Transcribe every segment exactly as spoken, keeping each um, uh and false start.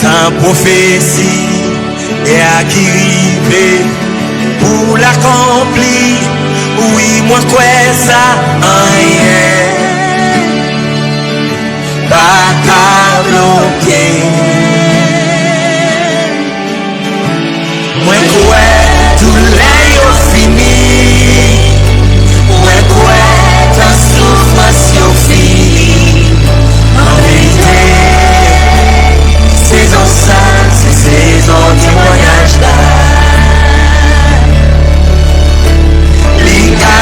Tan pwofesi a ki rive pou l akonpli. Wi, mwen kwè sa, anyen pa ka bloke. Mwen kwè doulè yo fini. Mwen kwè tan soufrans yo fini. An verite, sezon sa, se sezon temwayaj la. Li ka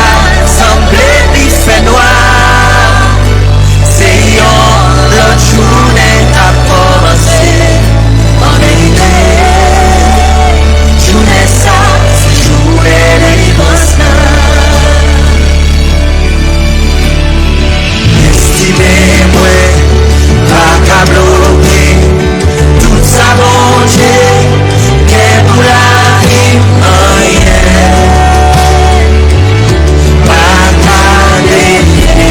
sanble li fè nwa, se yon lòt jounen k ap kòmanse. An verite, jounen sa, se jounen delivrans la. Estime mwen pa ka bloke tout sa Bondye gen pou lavi m, anyen pa ka devye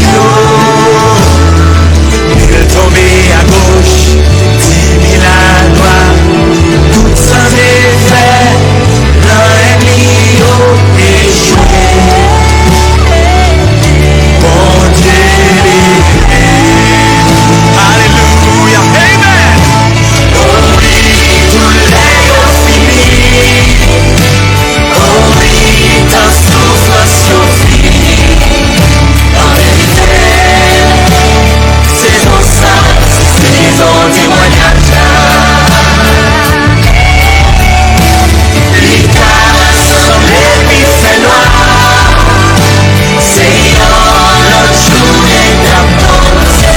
yo. Mil tonbe agoch, di mil adwat, tout san efè, plan ènmi yo echwe. Bondye beni. Alelouya. Amen. Wi, doulè yo fini. Wi, tan soufrans yo fini. An verite, sezon sa, se sezon temwayaj la. Li ka sanble li fè nwa, se yon lòt jounen k ap kòmanse.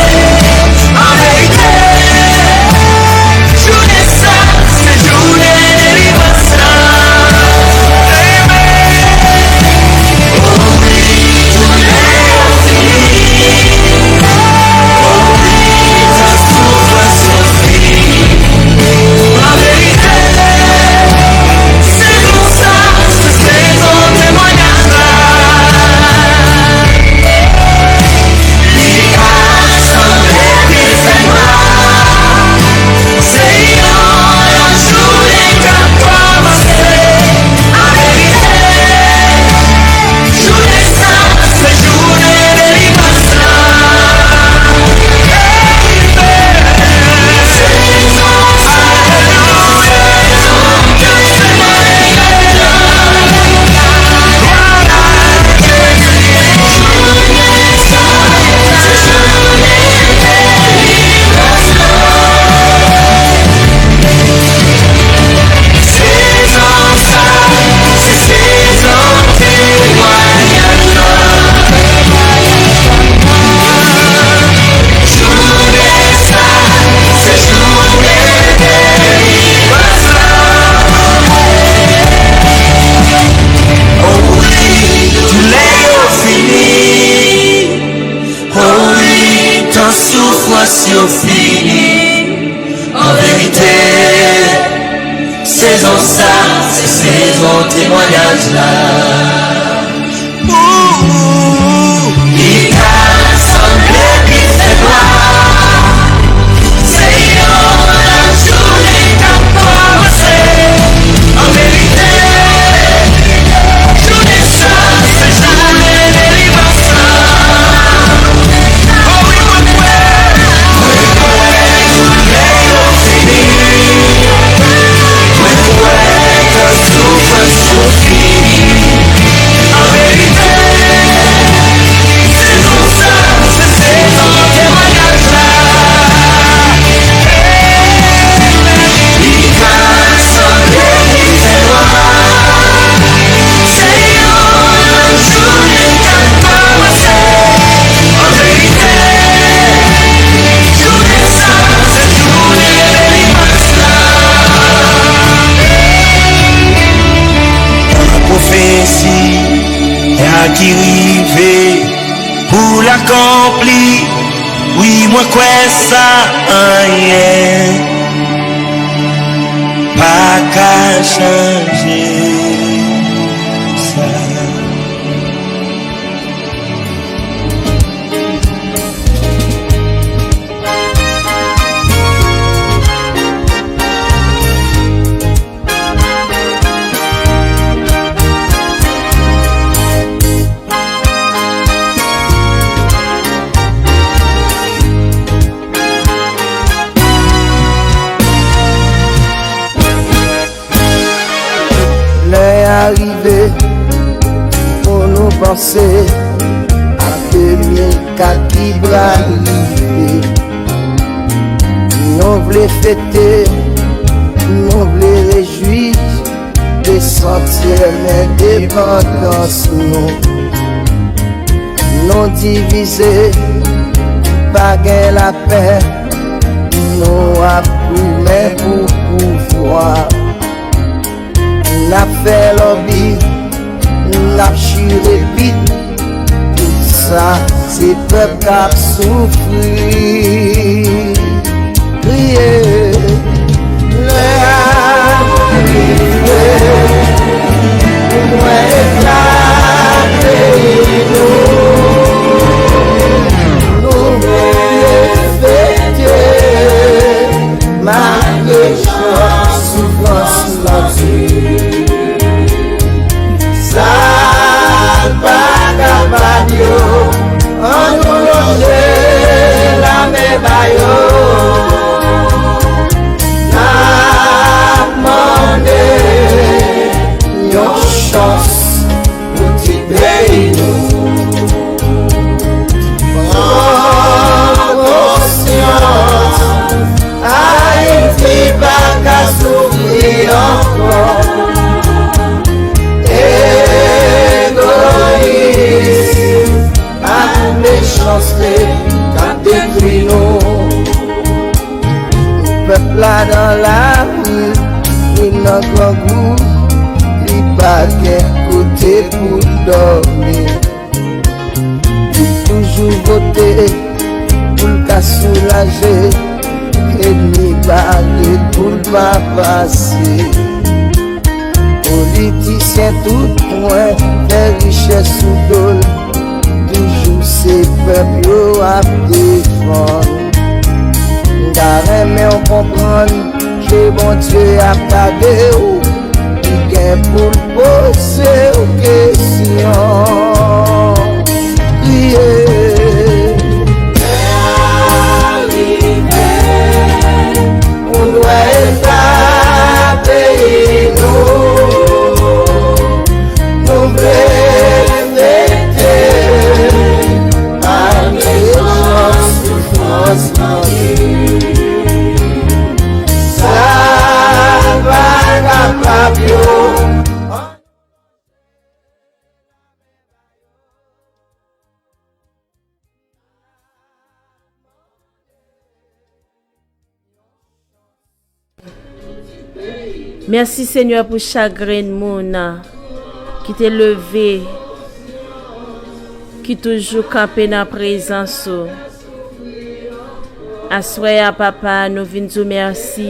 An verite, jounen sa, se jounen delivrans la. Amen. O wi, doulè yo fini. O wi, tan soufrans yo fini. An verite, sezon sa, se sezon temwayaj la. Li ka sanble li fè nwa, se yon lòt jounen k ap kòmanse. An verite, jounen sa, se jounen delivrans la. Sezon sa, sezon temwayaj la. O wi, doulè yo fini. O wi, tan soufrans yo fini. An verite, sezon sa, se sezon temwayaj la. Li ka sanble li fè nwa, se yon lòt jounen k ap kòmanse. An verite, jounen sa, se jounen delivrans la. O wi, mwen kwè, mwen kwè, doulè yo fini. Mwen kwè, tan soufrans yo fini. An verite, sezon sa, se sezon temwayaj la. Li ka sanble li fè nwa, se yon lòt jounen k ap kòmanse. An verite, jounen sa, se jounen delivrans la. Pwofesi a ki rive pou l akonpli. Wi, mwen kwè sa, anyen pa ka chanje sa. Panse a de mil kat ki pral rive. Nou vle fete, nou vle rejwi de santyèm endepandans nou. Nou divize, pa gen lapè, nou ap goumen pou pouvwa. N ap fè lòbi, n ap chire pit, tout sa se pèp k ap soufri. Kriye, lè a rive, pou mwen eklate nou. Nou vle fete, malgre chan soufrans lan di. Sa l pa kapab yo, ann nou lonje lamen ba yo. N ap mande yon chans pou ti peyi nou. Pran konsyans, Ayiti pa ka soufri ankò. Egoyis ak mechanste k ap detwi nou. Pèp la nan lari, li nan grangou, li pa gen kote pou l dòmi. Li toujou vote pou l ka soulaje, ènmi bare pou l pa pase. Politisyen tout pwen fè richès sou do l, toujou se pèp yo ap defann. M ta renmen w konprann ke Bondye ap gade w, li gen pou l poze w kesyon. Priye. Lè a rive, pou nou eklate peyi nou. Nou vle fete, malgre chan soufrans lan ye. Sa pa kapab yo. Mèsi, Senyè, pou chak grenn moun ki te leve, ki toujou kanpe nan prezans ou. Aswè a, Papa, nou vin di w mèsi.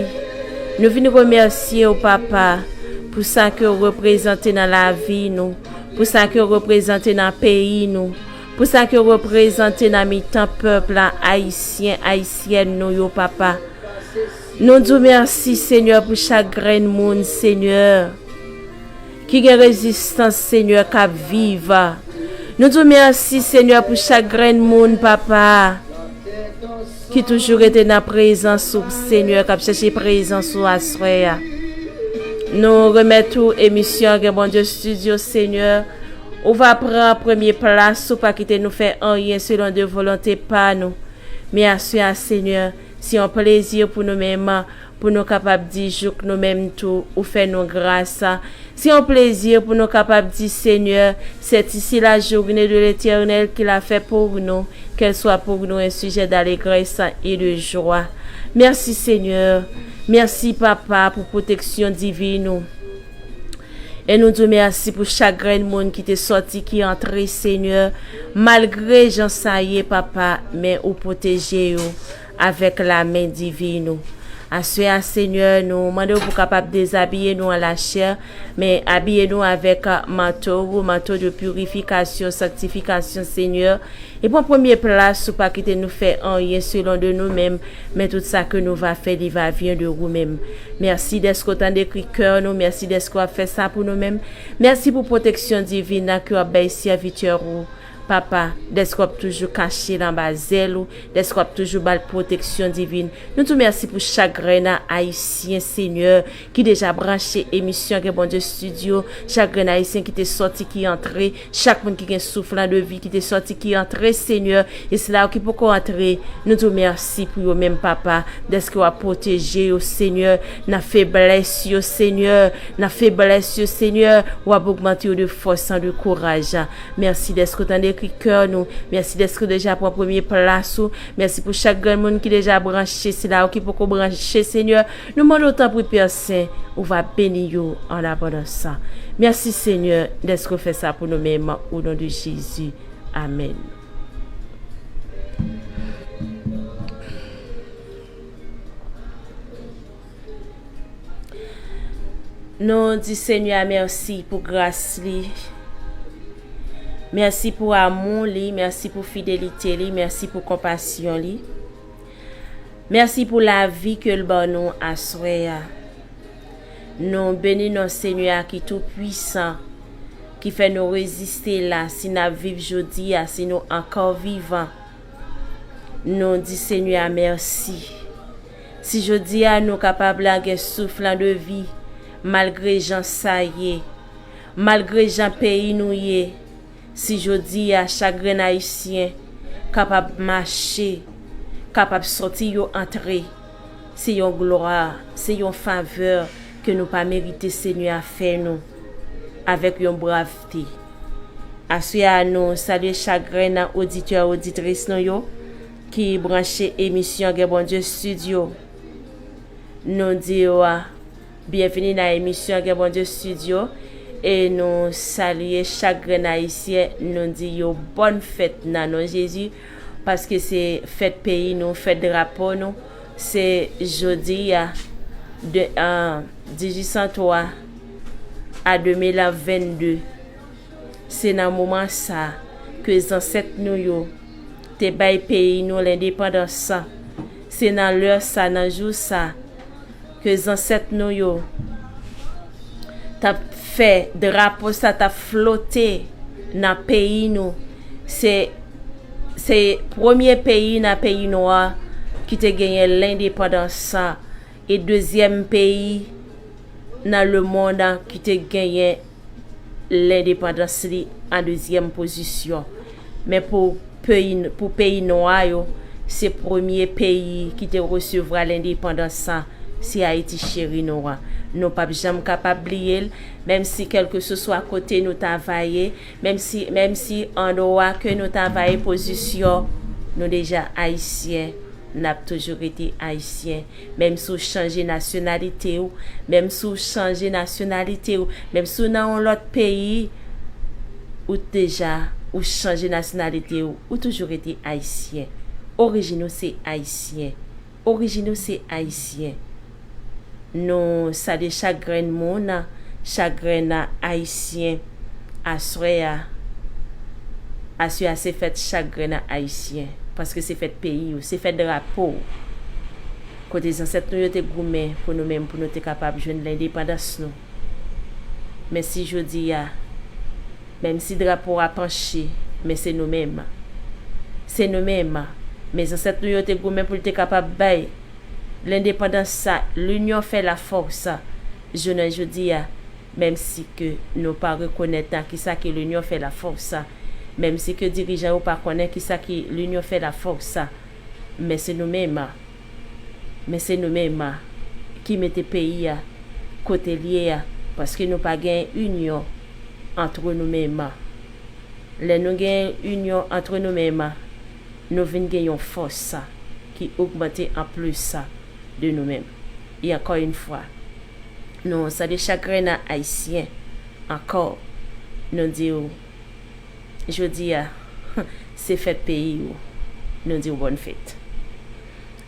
Nou vin remèsye w, Papa, pou sa ke w reprezante nan lavi nou, pou sa ke w reprezante nan peyi nou, pou sa ke w reprezante nan mitan pèp la, Ayisyen, Ayisyèn nou yo, Papa. Nou di w mèsi, Senyè, pou chak grenn moun, Senyè, ki gen rezistans, Senyè, k ap viv. Nou di w mèsi, Senyè, pou chak grenn moun, Papa, ki toujou rete nan prezans ou, Senyè, k ap chèche prezans ou aswè a. Nou remèt ou emisyon Gen Bondye Studio, Senyè. Ou va pran premye plas, ou pa kite nou fè anyen selon de volonte pa nou. Men aswè a, Senyè, se yon plezi pou nou menm, pou nou kapab di jouk nou menm tou, ou fè nou gras. Se yon plezi pou nou kapab di, Senyè, c'est ici la journée de l'Éternel qu'il a fait pour nous, qu'elle soit pour nous un sujet d'allégresse et de joie. Mèsi, Senyè. Mèsi, Papa, pou pwoteksyon divin ou. E nou di w mèsi pou chak grenn moun ki te sòti, ki antre, Senyè. Malgre jan sa ye, Papa, men ou pwoteje yo avèk lamen divin ou. Aswè a, Senyè, nou mande w pou w kapab dezabiye nou an lachè, men abiye nou avèk manto ou, manto de purifikasyon, sanktifikasyon, Senyè. E pran premye plas, ou pa kite nou fè anyen selon de nou menm, men tout sa ke nou va fè, li va vyen de ou menm. Mèsi dèske w tande kri kè nou, mèsi dèske w ap fè sa pou nou menm. Mèsi pou pwoteksyon divin nan ke w ap bay sèvitè ou. Papa, dèske w ap toujou kache l anba zèl ou, dèske w ap toujou ba l pwoteksyon divin. Nou di w mèsi pou chak grenn Ayisyen, Senyè, ki deja branche emisyon Gen Bondye Studio, chak grenn Ayisyen ki te sòti, ki antre, chak moun ki gen souf lan de vi ki te sòti, ki antre, Senyè, e sila yo ki poko antre, nou di w mèsi pou yo menm, Papa, dèske w ap pwoteje yo, Senyè, nan feblès yo, Senyè, nan feblès yo, Senyè, w ap ogmante yo de fòs an de kouraj. Mèsi dèske w tande kri kè nou. Mèsi dèske w deja pran premye plas ou. Mèsi pou chak grenn moun ki deja branche, sila yo ki poko branche, Senyè. Nou mande w tanpri, Pè Sen, ou va beni yo an abondans. Mèsi, Senyè, dèske w fè sa pou nou menm, o non de Jezi. Amèn. Nou di Senyè a mèsi pou gras li. Mèsi pou amou li, mèsi pou fidelite li, mèsi pou konpasyon li. Mèsi pou lavi ke l ban nou aswè a. Nou beni non Senyè a ki tou pwisan, ki fè nou reziste la, si n ap viv jodi a, si nou ankò vivan. Nou di Senyè a mèsi. Si jodi a nou kapab la gen souf lan de vi, malgre jan sa ye, malgre jan peyi nou ye, si jodi a chak grenn Ayisyen kapab mache, kapab sòti yo antre, se yon glwa, se yon favè ke nou pa merite Senyè a fè nou avèk yon bravte. Aswè a nou salye chak grenn nan oditè, oditris nou yo ki branche emisyon Gen Bondye Studio. Nou di yo a, byenvini nan emisyon Gen Bondye Studio. E nou salye chak grenn Ayisyen, nou di yo bòn fèt nan non Jezi, paske se fèt peyi nou, fèt drapo nou. Se jodi a, de, an dizuit san twa a de mil vennde. Se nan moman sa ke zansèt nou yo te bay peyi nou lendepandans. Se nan lè sa, nan jou sa, ke zansèt nou yo t ap fè drapo sa t ap flote nan peyi nou. Se, se premye peyi nan peyi nwa ki te genyen lendepandans sa, e dezyèm peyi nan lemonn ki te genyen lendepandans li an dezyèm pozisyon. Men pou peyi, pou peyi nwa yo, se premye peyi ki te resevwa lendepandans sa, se Ayiti cheri nou an. Nou p ap janm kapab bliye l, menm si kèlkeseswa kote nou ta va ye, menm si, menm si andwa ke nou ta va ye pozisyon, nou deja Ayisyen, n ap toujou rete Ayisyen. Menm si w chanje nasyonalite w, menm si w chanje nasyonalite w, menm si w nan yon lòt peyi, ou deja, ou chanje nasyonalite w, ou toujou rete Ayisyen. Orijin ou se Ayisyen. Orijin ou se Ayisyen. Nou salye chak grenn moun, chak grenn Ayisyen. Aswè a, aswè a se fèt chak grenn Ayisyen, paske se fèt peyi w, se fèt drapo w. Kote zansèt nou yo te goumen pou nou menm, pou nou te kapab jwenn lendepandans nou. Men si jodi a, menm si drapo a panche, men se nou menm. Se nou menm. Men zansèt nou yo te goumen pou l te kapab bay lendepandans sa, l'union fait la force. Jounen jodi a, menm si ke nou pa rekonèt nan kisa ke l'union fait la force, menm si ke dirijan yo pa konnen kisa ki l'union fait la force, men se nou menm, men se nou menm ki mete peyi a kote l ye a, paske nou pa gen inyon antre nou menm. Lè nou gen inyon antre nou menm, nou vin gen yon fòs ki ogmante anplis de nou menm. E ankò yon fwa, nou salye chak grenn Ayisyen ankò. Nou di w, jodi a, se fèt peyi w. Nou di w bòn fèt.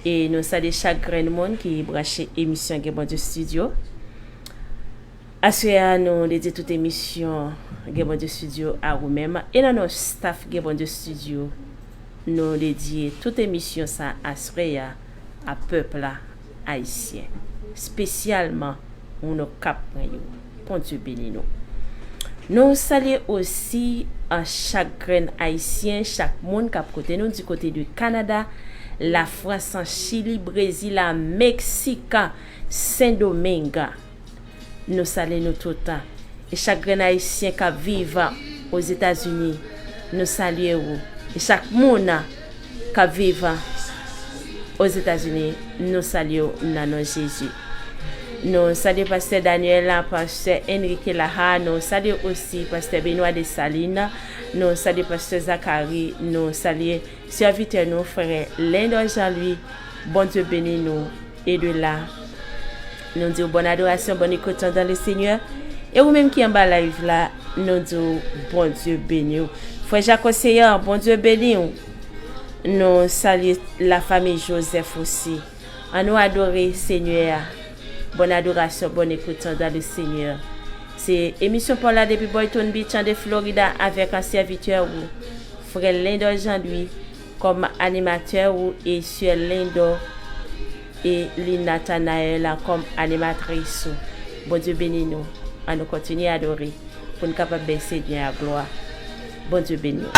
E nou salye chak grenn moun ki branche emisyon Gen Bondye Studio. Aswè a, nou dedye tout emisyon Gen Bondye Studio a ou menm. E nan non staff Gen Bondye Studio, nou dedye tout emisyon sa aswè a a pèp la ayisyen. Espesyalman moun k ap pran yo. Bondye beni nou. Nou salye osi, a, chak grenn Ayisyen, chak moun k ap koute nou di kote de Kanada, Lafrans, Chili, Brezil, a, Meksik, a, Sendomeng. Nou salye nou tout. E chak grenn Ayisyen k ap viv Ozetazini, nou salye ou. E chak moun k ap viv Ozetazini, nou salye w nan non Jezi. Nou salye pastè Daniel, pastè Enrique Laha, nou salye osi pastè Benoît Dessalines, nou salye pastè Zacharie, nou salye sèvitè nou, frè Lendor Jean Louis. Bondye beni nou. E de la, nou di w bòn adorasyon, bòn ekout dans le Seigneur. E ou menm ki anba live la, nou di w Bondye beni w. Frè Jako Seyan, Bondye beni w. Nou salye lafanmi Joseph osi. Ann nou adore Senyè a. Bòn adorasyon, bòn ekout dans le Seigneur. Se emisyon pa w la depi Boynton Beach, an de Florida, avèk an sèvitè ou, frè Lendor Jean Louis, kòm animatè ou, e sè Lendor e li Nathanaël kòm animatris ou. Bondye beni nou. Ann nou kontinye adore pou n kapab bay Senyè a glwa. Bondye beni w.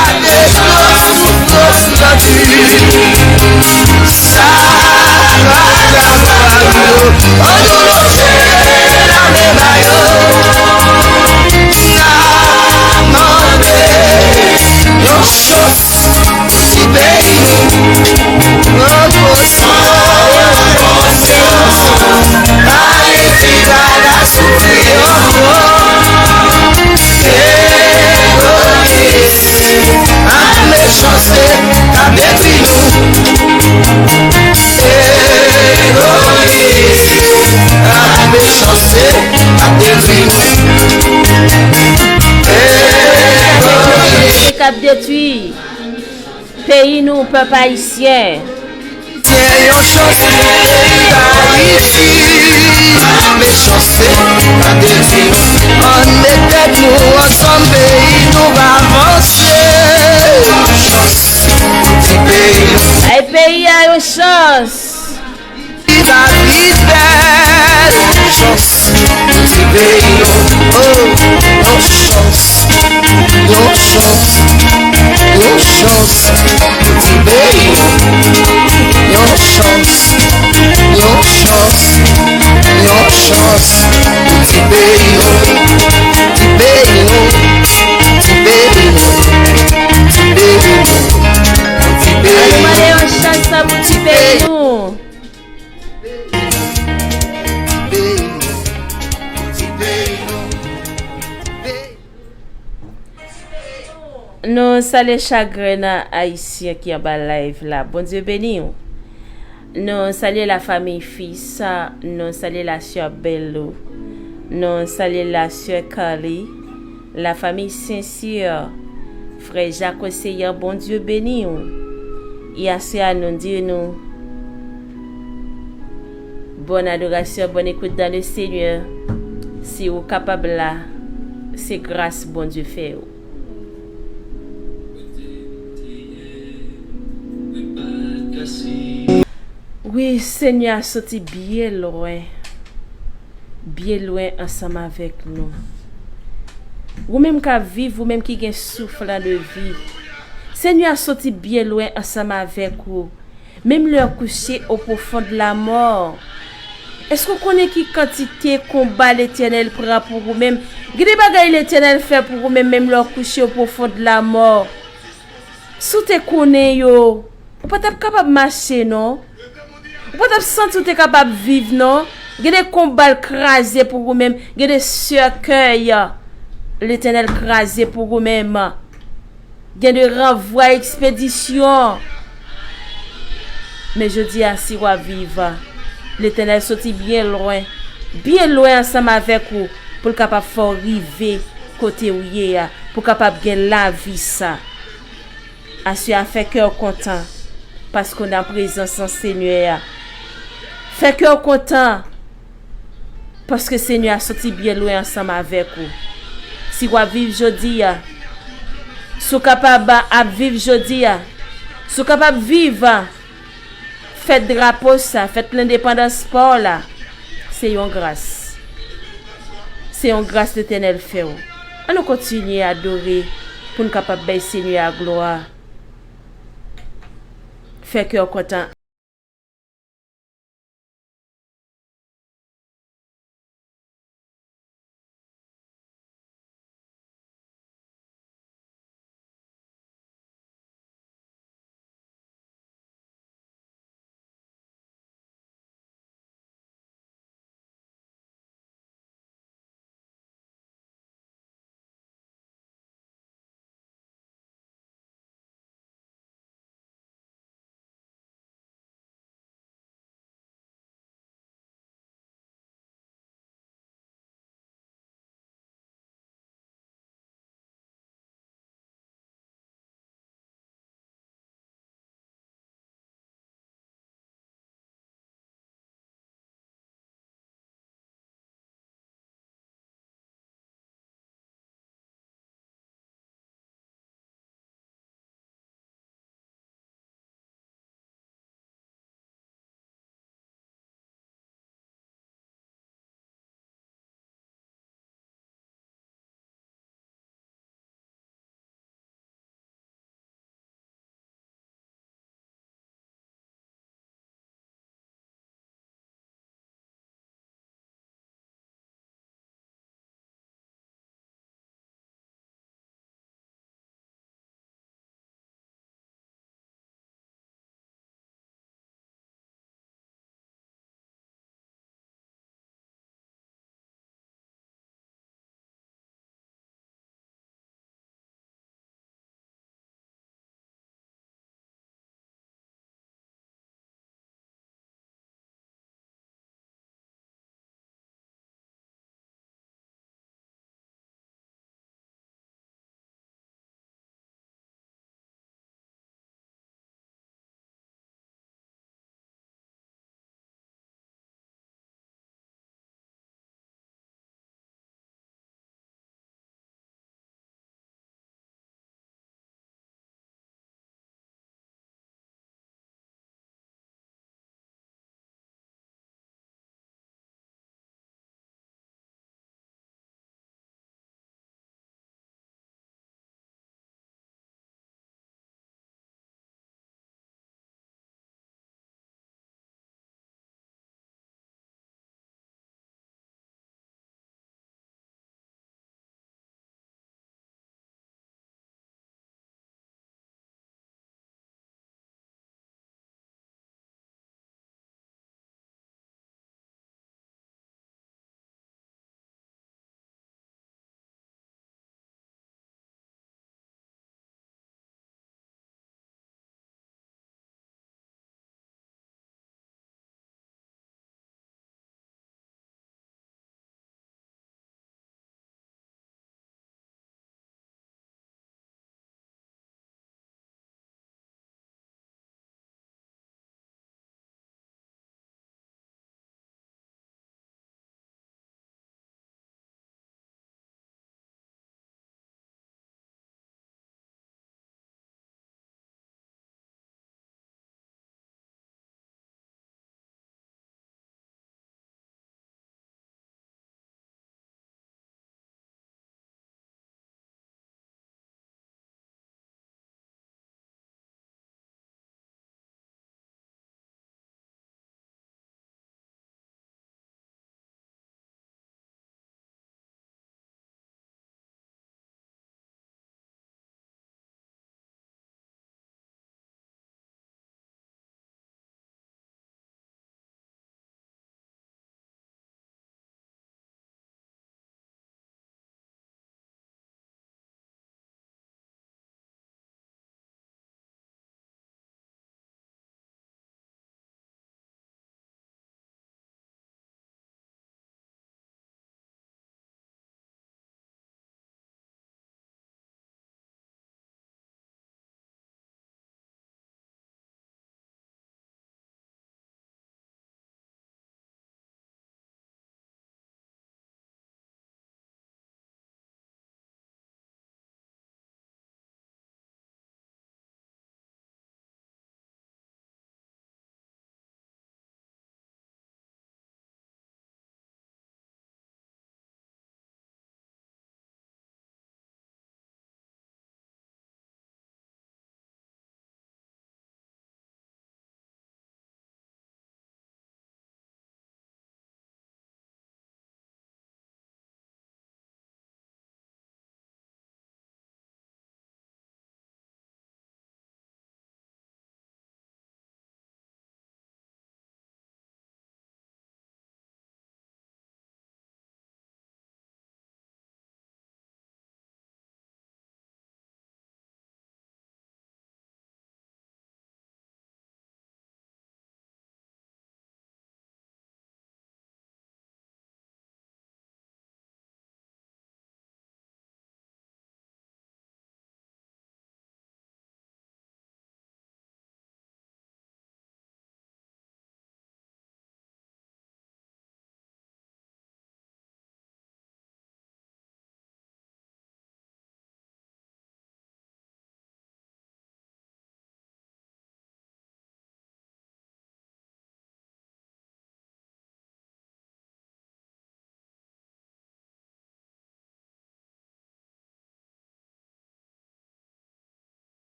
K ap detwi peyi nou, pèp ayisyen. Yon chans pou peyi Dayiti. Mechanste pa detwi. Ann met tèt nou ansanm, peyi nou va vanse. Yon chans pou ti peyi nou. Ay, peyi a yon chans. Li va vin bèl. Yon chans pou ti peyi nou. Oh, yon chans. Yon chans, yon chans pou ti peyi nou. Yon chans, yon chans, yon chans pou ti peyi nou. Ti peyi nou, ti peyi nou, ti peyi nou, ti peyi nou. Ann mande yon chans pou ti peyi nou. Nou salye chak grenn ayisyen ki anba live la. Bondye beni w. Nou salye lafanmi Fils, nou salye lasè Bello, nou salye lasè Carly, lafanmi Sensir, frè Jako Seyan, Bondye beni w. E aswè a nou di nou, bòn adorasyon, bòn ekout dans le Seigneur. Si ou kapab la, se gras Bondye fè ou. Wi, Senyè a soti byen lwen, byen lwen ansanm avèk nou. Ou menm k ap viv, ou menm ki gen souf lan de vi, Senyè a soti byen lwen ansanm avèk ou. Menm lè w kouche au profond de la mort. Èske w konnen ki kantite konba Letènèl pran pou ou menm? Gen de bagay Letènèl fè pou ou menm, menm lè w kouche au profond de la mort. Si w te konnen yo, ou pa t ap kapab mache, non. Ou pa t ap santi w te kapab viv, non. Gen de konba l kraze pou ou menm. Gen de sèkèy Letènèl kraze pou ou menm. Gen de ranvwa ekspedisyon. Men jodi a, si w ap viv, Letènèl soti byen lwen, byen lwen ansanm avèk ou, pou l kapab fè w rive kote w ye a, pou w kapab gen lavi sa. Aswè a, fè kè w kontan, paske w nan prezans an Senyè a. Fè kè w kontan, paske Senyè a soti byen lwen ansanm avèk ou. Si w ap viv jodi a, si w kapab ap viv jodi a, si w kapab viv, fèt drapo sa, fèt lendepandans pa w la, se yon gras. Se yon gras Letènèl fè w. Ann nou kontinye adore pou n kapab bay Senyè a glwa. Fè kè w kontan.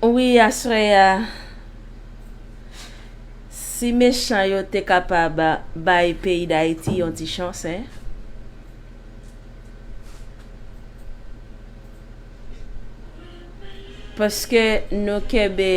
Wi, aswè a, si mechan yo te kapab bay peyi Dayiti yon ti chans, en. Paske nou kenbe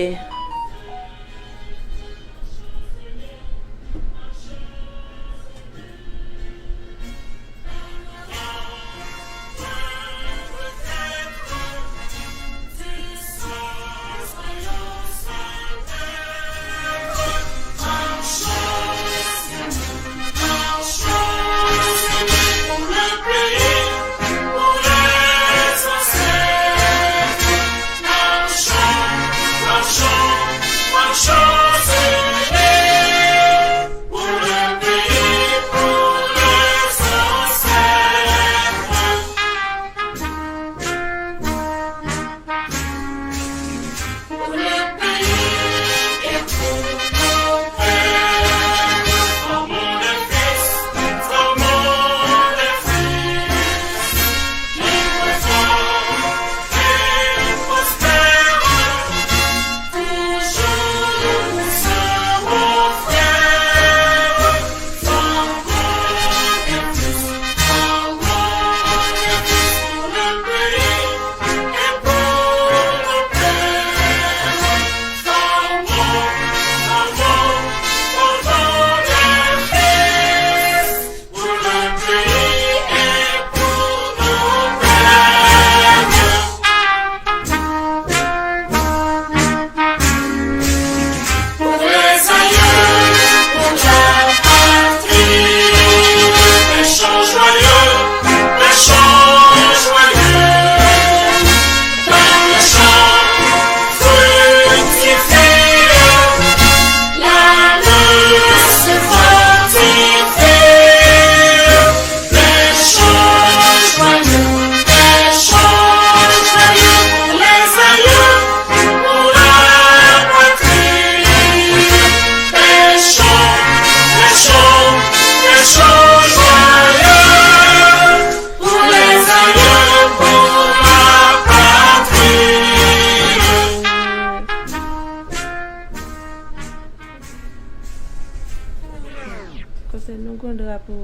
Kote nou gon drapo?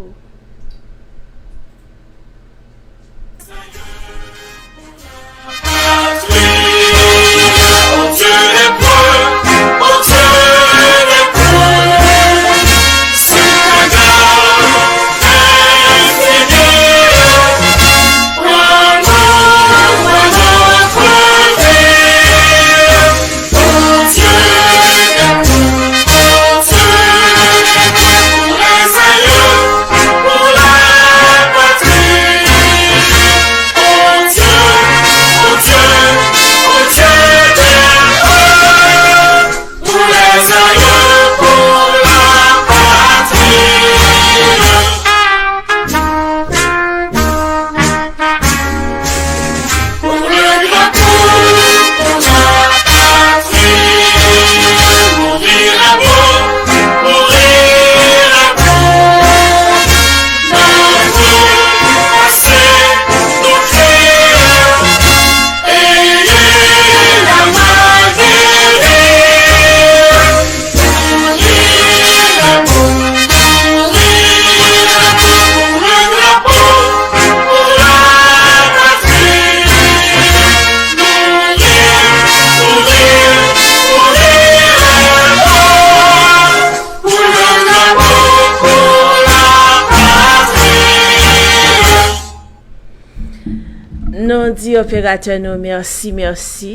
Nou di operatè nou mèsi, mèsi.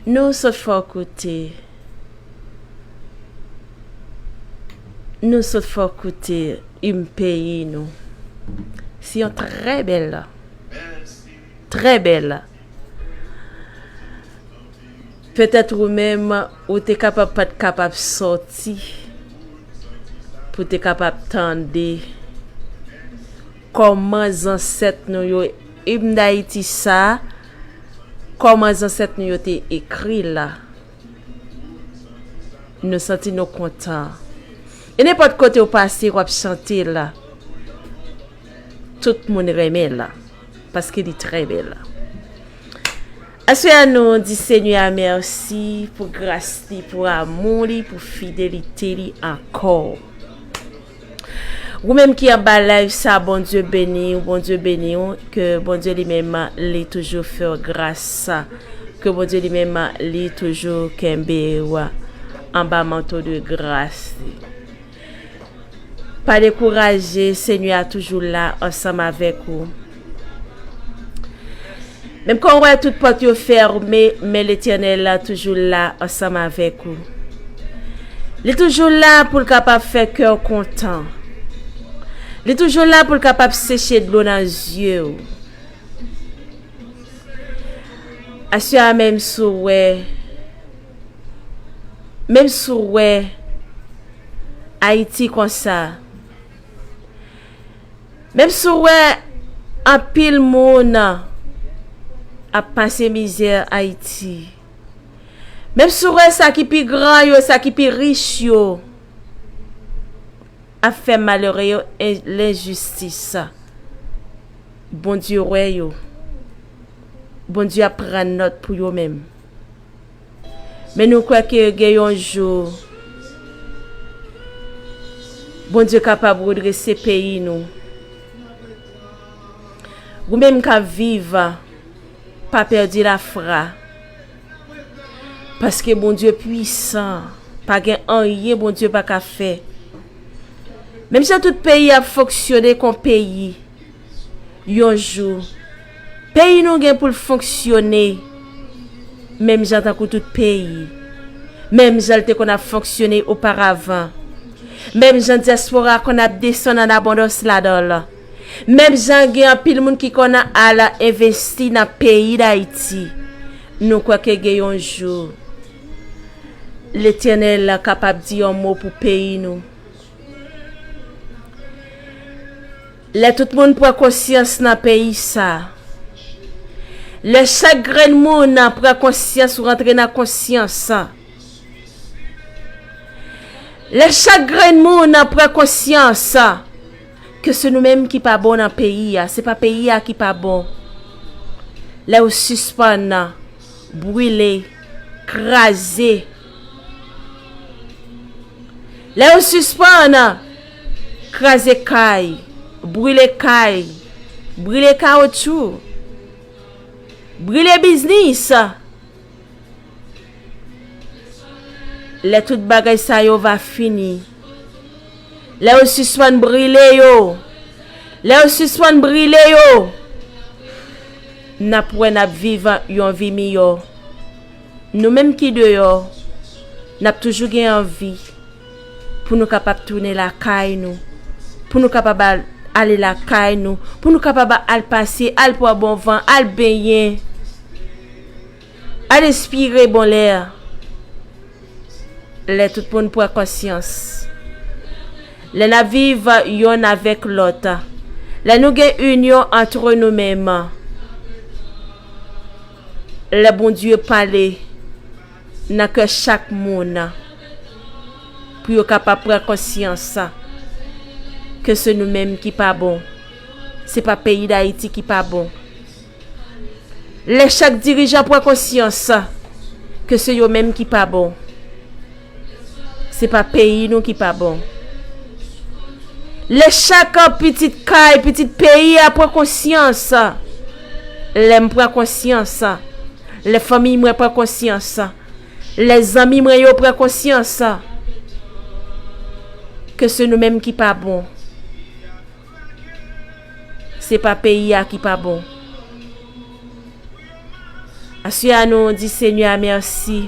Nou sot fè w koute. Nou sot fè w koute im peyi nou. Se yon trè bèl, trè bèl. Petèt ou menm, ou te kapab pa t kapab sòti pou te kapab tande kòman zansèt nou yo, im Dayiti sa, kòman zansèt nou yo te ekri l la. Nou santi nou kontan. E nenpòt kote w pase, w ap chante l la. Tout moun renmen l la, paske li trè bèl. Aswè a nou di Senyè a mèsi pou gras li, pou amou li, pou fidelite li ankò. Ou menm ki anba live sa, Bondye beni w, Bondye beni w, ke Bondye li menm li toujou fè w gras, ke Bondye li menm li toujou kenbe w anba manto de gras li. Pa dekouraje, Senyè a toujou la ansanm avèk ou. Menm kan w wè tout pòt yo fèmen, men Letènèl la toujou la ansanm avèk ou. Li toujou la pou l kapab fè kè w kontan. Li toujou la pou l kapab seche dlo nan zye w. Aswè a, menm si w wè, menm si w wè Ayiti konsa, menm si w wè anpil moun ap pase mizè Ayiti, menm si w wè sa ki pi gran yo, sa ki pi rich yo ap fè malere yo en-, lenjistis, Bondye wè yo. Bondye ap pran nòt pou yo menm. Men nou kwè ke gen yon jou, Bondye kapab redrese peyi nou. Ou menm k ap viv, pa pèdi lafwa. Paske Bondye pwisan, pa gen anyen Bondye pa ka fè. Menm jan tout peyi ap fonksyone kon peyi, yon jou, peyi nou gen pou l fonksyone menm jan tankou tout peyi, menm jan l te konn ap fonksyone oparavan, menm jan dyaspora konn ap desann an abondans ladan l, menm jan gen anpil moun ki konn al envesti nan peyi Dayiti. Nou kwè ke gen yon jou, Letènèl kapab di yon mo pou peyi nou. Lè tout moun pran konsyans nan peyi sa, lè chak grenn moun pran konsyans, ou rantre nan konsyans, lè chak grenn moun pran konsyans ke se nou menm ki pa bon nan peyi a, se pa peyi a ki pa bon. Lè ou sispann brile, kraze, lè ou sispann kraze kay, brile kay, brile kawotchou, brile biznis, lè tout bagay sa yo va fini, lè yo sispann brile yo, lè yo sispann brile yo, n ap wè n ap viv yon vi miyò. Nou menm ki deyò, n ap toujou gen anvi pou nou kapab tounen lakay nou, pou nou kapab al, ale lakay nou, pou nou kapab al pase, al pran bon van, al benyen, al espire bon lè. Lè tout moun pran konsyans, lè n ap viv yonn avèk lòt, lè nou gen inyon antre nou menm, lè Bondye pale nan kè chak moun, pou yo kapab pran konsyans ke se nou menm ki pa bon, se pa peyi Dayiti ki pa bon. Lè chak dirijan pran konsyans ke se yo menm ki pa bon, se pa peyi nou ki pa bon. Lè chak pitit kay, pitit peyi a pran konsyans, lè m pran konsyans, lè fanmi mwen pran konsyans, lè zanmi mwen yo pran konsyans ke se nou menm ki pa bon, se pa peyi a ki pa bon. Aswè a nou di Senyè a mèsi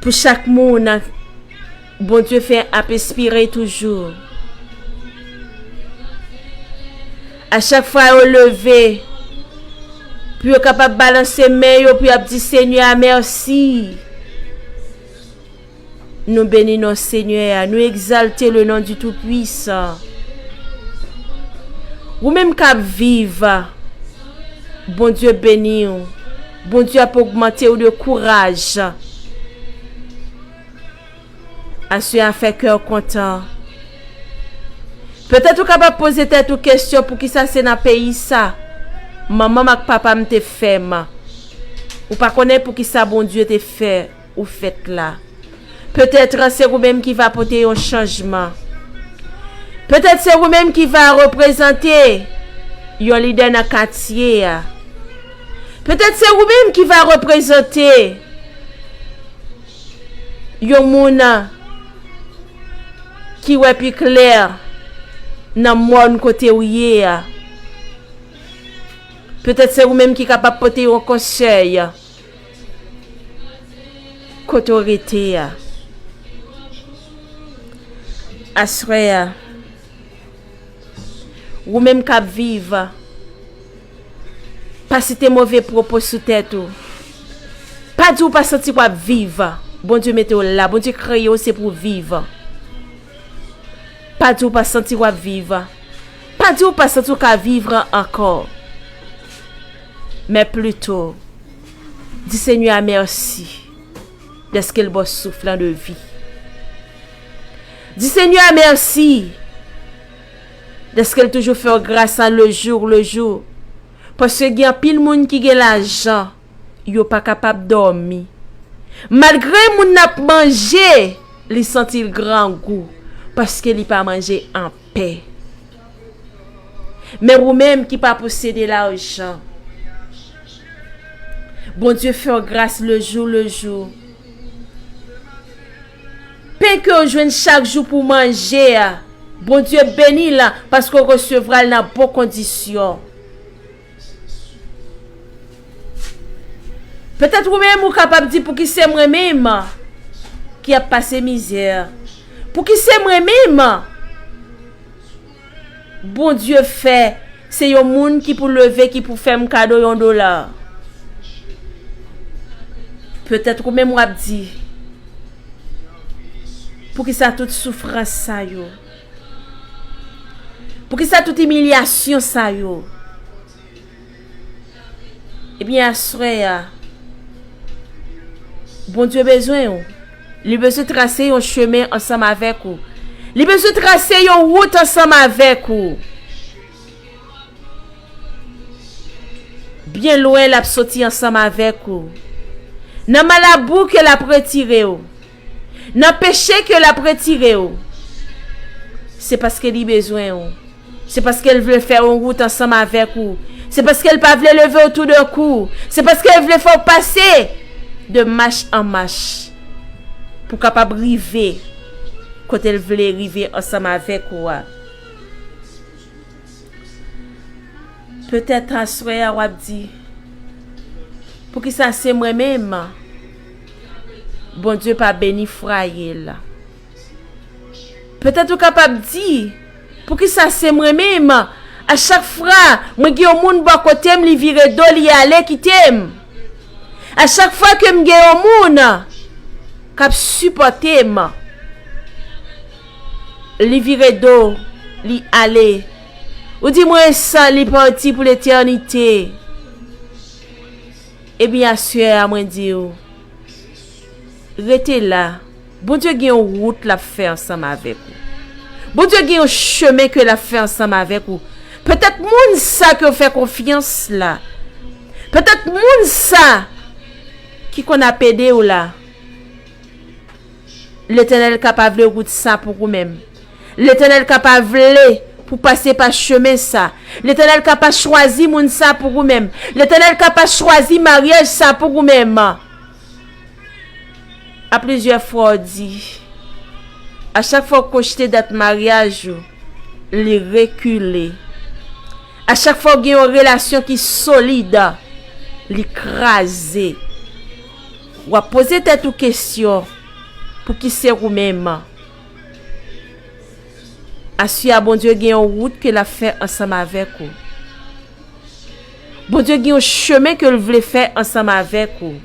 pou chak moun Bondye fè ap espire toujou. A chak fwa yo leve pou yo kapab balanse men yo, pou y ap di Senyè a mèsi. Nou beni non Senyè a, nou egzalte le non du Tout-Puissant. Ou menm k ap viv, Bondye beni w. Bondye ap ogmante w de kouraj. Aswè a fè kè w kontan. Petèt ou kapab poze tèt ou kesyon poukisa se nan peyi sa manman m ak papa m te fè m. Ou pa konnen poukisa Bondye te fè ou fèt la. Petèt se ou menm ki va pote yon chanjman. Petèt se ou menm ki va reprezante yon lidè nan katye a. Petèt se ou menm ki va reprezante yon moun ki wè pi klè nan mòn kote ou ye a. Petèt se ou menm ki kapab pote yon konsèy kote w rete a. Aswè a, ou menm k ap viv, pa site move pwopo sou tèt ou. Pa di w pa santi w ap viv. Bondye mete w la, Bondye kreye w se pou w viv. Pa di w pa santi w ap viv. Pa di w pa santi w ka viv ankò. Men plito, di Senyè a mèsi dèske l ba w souf lan de vi. Di Senyè a mèsi dèske l toujou fè w gras a le jou le jou. Paske gen anpil moun ki gen lajan, yo pa kapab dòmi. Malgre moun nan ap manje, li santi l grangou, paske li pa manje anpè. Men ou menm ki pa posede lajan, Bondye fè w gras le jou le jou. Pen ke w jwenn chak jou pou w manje a, Bondye beni l paske w resevwa l nan bon kondisyon. Petèt ou menm ou kapab di, "Pouki se mwen menm ki ap pase mizè? Pouki se mwen menm?" Bondye fè se yon moun ki pou leve, ki pou fè m kado yon dola. Petèt ou menm w ap di, "Poukisa tout soufrans sa yo? Poukisa tout imilyasyon sa yo?" Ebyen, aswè a, Bondye bezwen w. Li bezwen trase yon chemen ansanm avèk ou. Li bezwen trase yon wout ansanm avèk ou. Byen lwen l ap soti ansanm avèk ou. Nan malabou ke l ap retire w. Nan peche ke l ap retire w. Se paske li bezwen w. Se paske l vle fè yon wout ansanm avèk ou. Se paske l pa vle leve w toudenkou. Se paske l vle fè w pase de mach an mach pou w kapab rive kote l vle rive ansanm avèk ou a. Petèt aswè a w ap di, "Poukisa se mwen menm?" Bondye pa beni fwaye l. Petèt ou kapab di, "Poukisa se mwen menm? A chak fwa mwen gen yon moun bò kote m, li vire do, li ale kite m. A chak fwa ke m gen yon moun k ap sipòte m, li vire do, li ale. Ou di mwen sa, li pati pou letènite." Ebyen, aswè a, mwen di w, rete la. Bondye gen yon wout l ap fè ansanm avèk ou. Bondye gen yon chemen ke l ap fè ansanm avèk ou. Petèt moun sa ke w fè konfyans la, petèt moun sa ki konn ap ede w la, Letènèl ka pa vle wout sa pou ou menm. Letènèl ka pa vle pou pase pa chemen sa. Letènèl ka pa chwazi moun sa pou ou menm. Letènèl ka pa chwazi maryaj sa pou ou menm. A plizyè fwa w di, a chak fwa w pwojte dat maryaj ou, li rekile. A chak fwa w gen yon relasyon ki solid, li kraze. W ap poze tèt ou kesyon, pouki se ou menm? Aswè a, Bondye gen yon wout ke l ap fè ansanm avèk ou. Bondye gen yon chemen ke l vle fè ansanm avèk ou.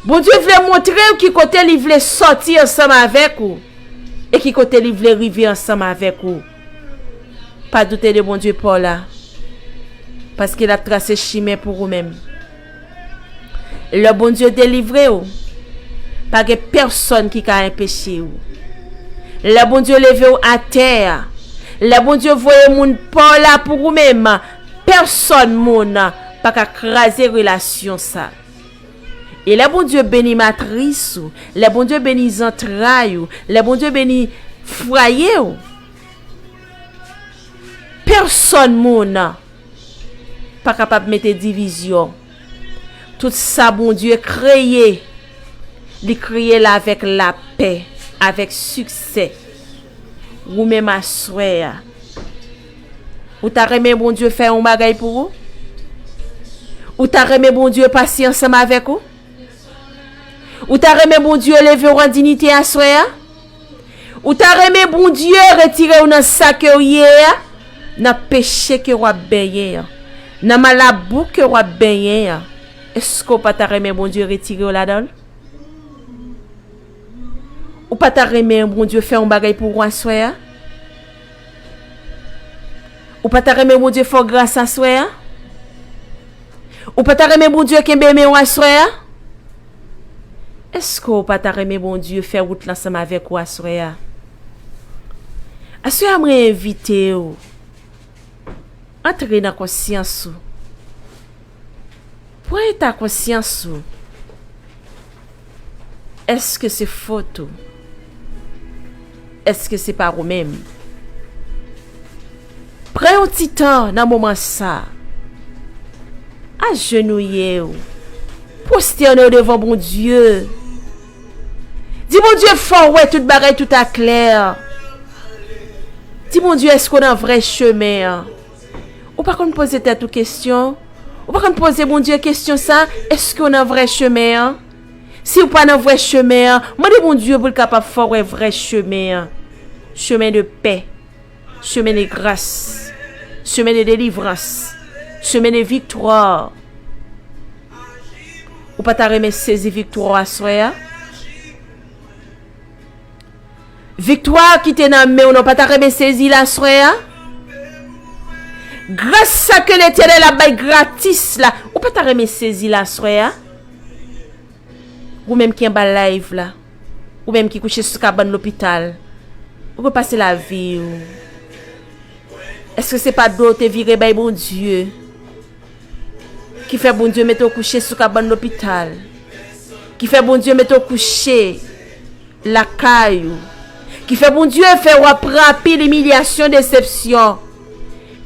Bondye vle montre w ki kote li vle sòti ansanm avèk ou e ki kote li vle rive ansanm avèk ou. Pa doute de Bondye pa w la, paske l ap trase chimen pou ou menm. Lè Bondye delivre w, pa gen pèsonn ki ka enpeche w. Lè Bondye leve w atè a, Lè Bondye voye moun pa w la pou ou menm, pèsòn moun pa ka kraze relasyon sa. E lè Bondye beni matris ou, lè Bondye beni zantray ou, lè Bondye beni fwaye w, pèsòn moun pa kapab mete divizyon. Tout sa Bondye kreye, li kreye l avèk lapè, avèk siksè. Ou menm aswè a, ou ta renmen Bondye fè yon bagay pou ou? Ou ta renmen Bondye pase ansanm avèk ou? Ou ta renmen Bondye leve w an diyite aswè a? Ou ta renmen Bondye retire w nan sa ke w ye a, nan peche ke w ap benyen an, nan malabou ke w ap benyen an? Èske w pa ta renmen Bondye retire w ladan l? Ou pa ta renmen Bondye fè yon bagay pou ou aswè a? Ou pa ta renmen Bondye fè w gras aswè a? Ou pa ta renmen Bondye kenbe men w aswè a? Èske w pa ta renmen Bondye fè wout la ansanm avèk ou aswè a? Aswè a, mwen envite w antre nan konsyans ou. Pran eta konsyans ou. Èske se fòt ou? Èske se pa ou menm? Pran yon ti tan nan moman sa. Ajenouye w. Pwostène w devan Bondye. Di Bondye fè w wè tout bagay tout aklè. Di Bondye, èske w nan vrè chemen an? Ou pa konn poze tèt ou kesyon? Ou pa konn poze Bondye kesyon sa, èske w nan vrè chemen an? Si w pa nan vrè chemen an, mande Bondye pou l kapab fè w wè vrè chemen an. Chemen de pè, chemen de gras, chemen de delivrans, chemen de viktwa. Ou pa ta renmen sezi viktwa w aswè a? Viktwa ki te nan men w nan, pa ta renmen sezi l aswè a? Gras sa ke Letènèl ap bay gratis la, ou pa ta renmen sezi l aswè a? Ou menm ki anba live la, ou menm ki kouche sou kabann lopital, ou repase lavi w. Èske se pa do w te vire bay Bondye? Ki fè Bondye mete w kouche sou kabann lopital, ki fè Bondye mete w kouche lakay ou, ki fè Bondye fè w ap pran anpil imilyasyon, desepsyon.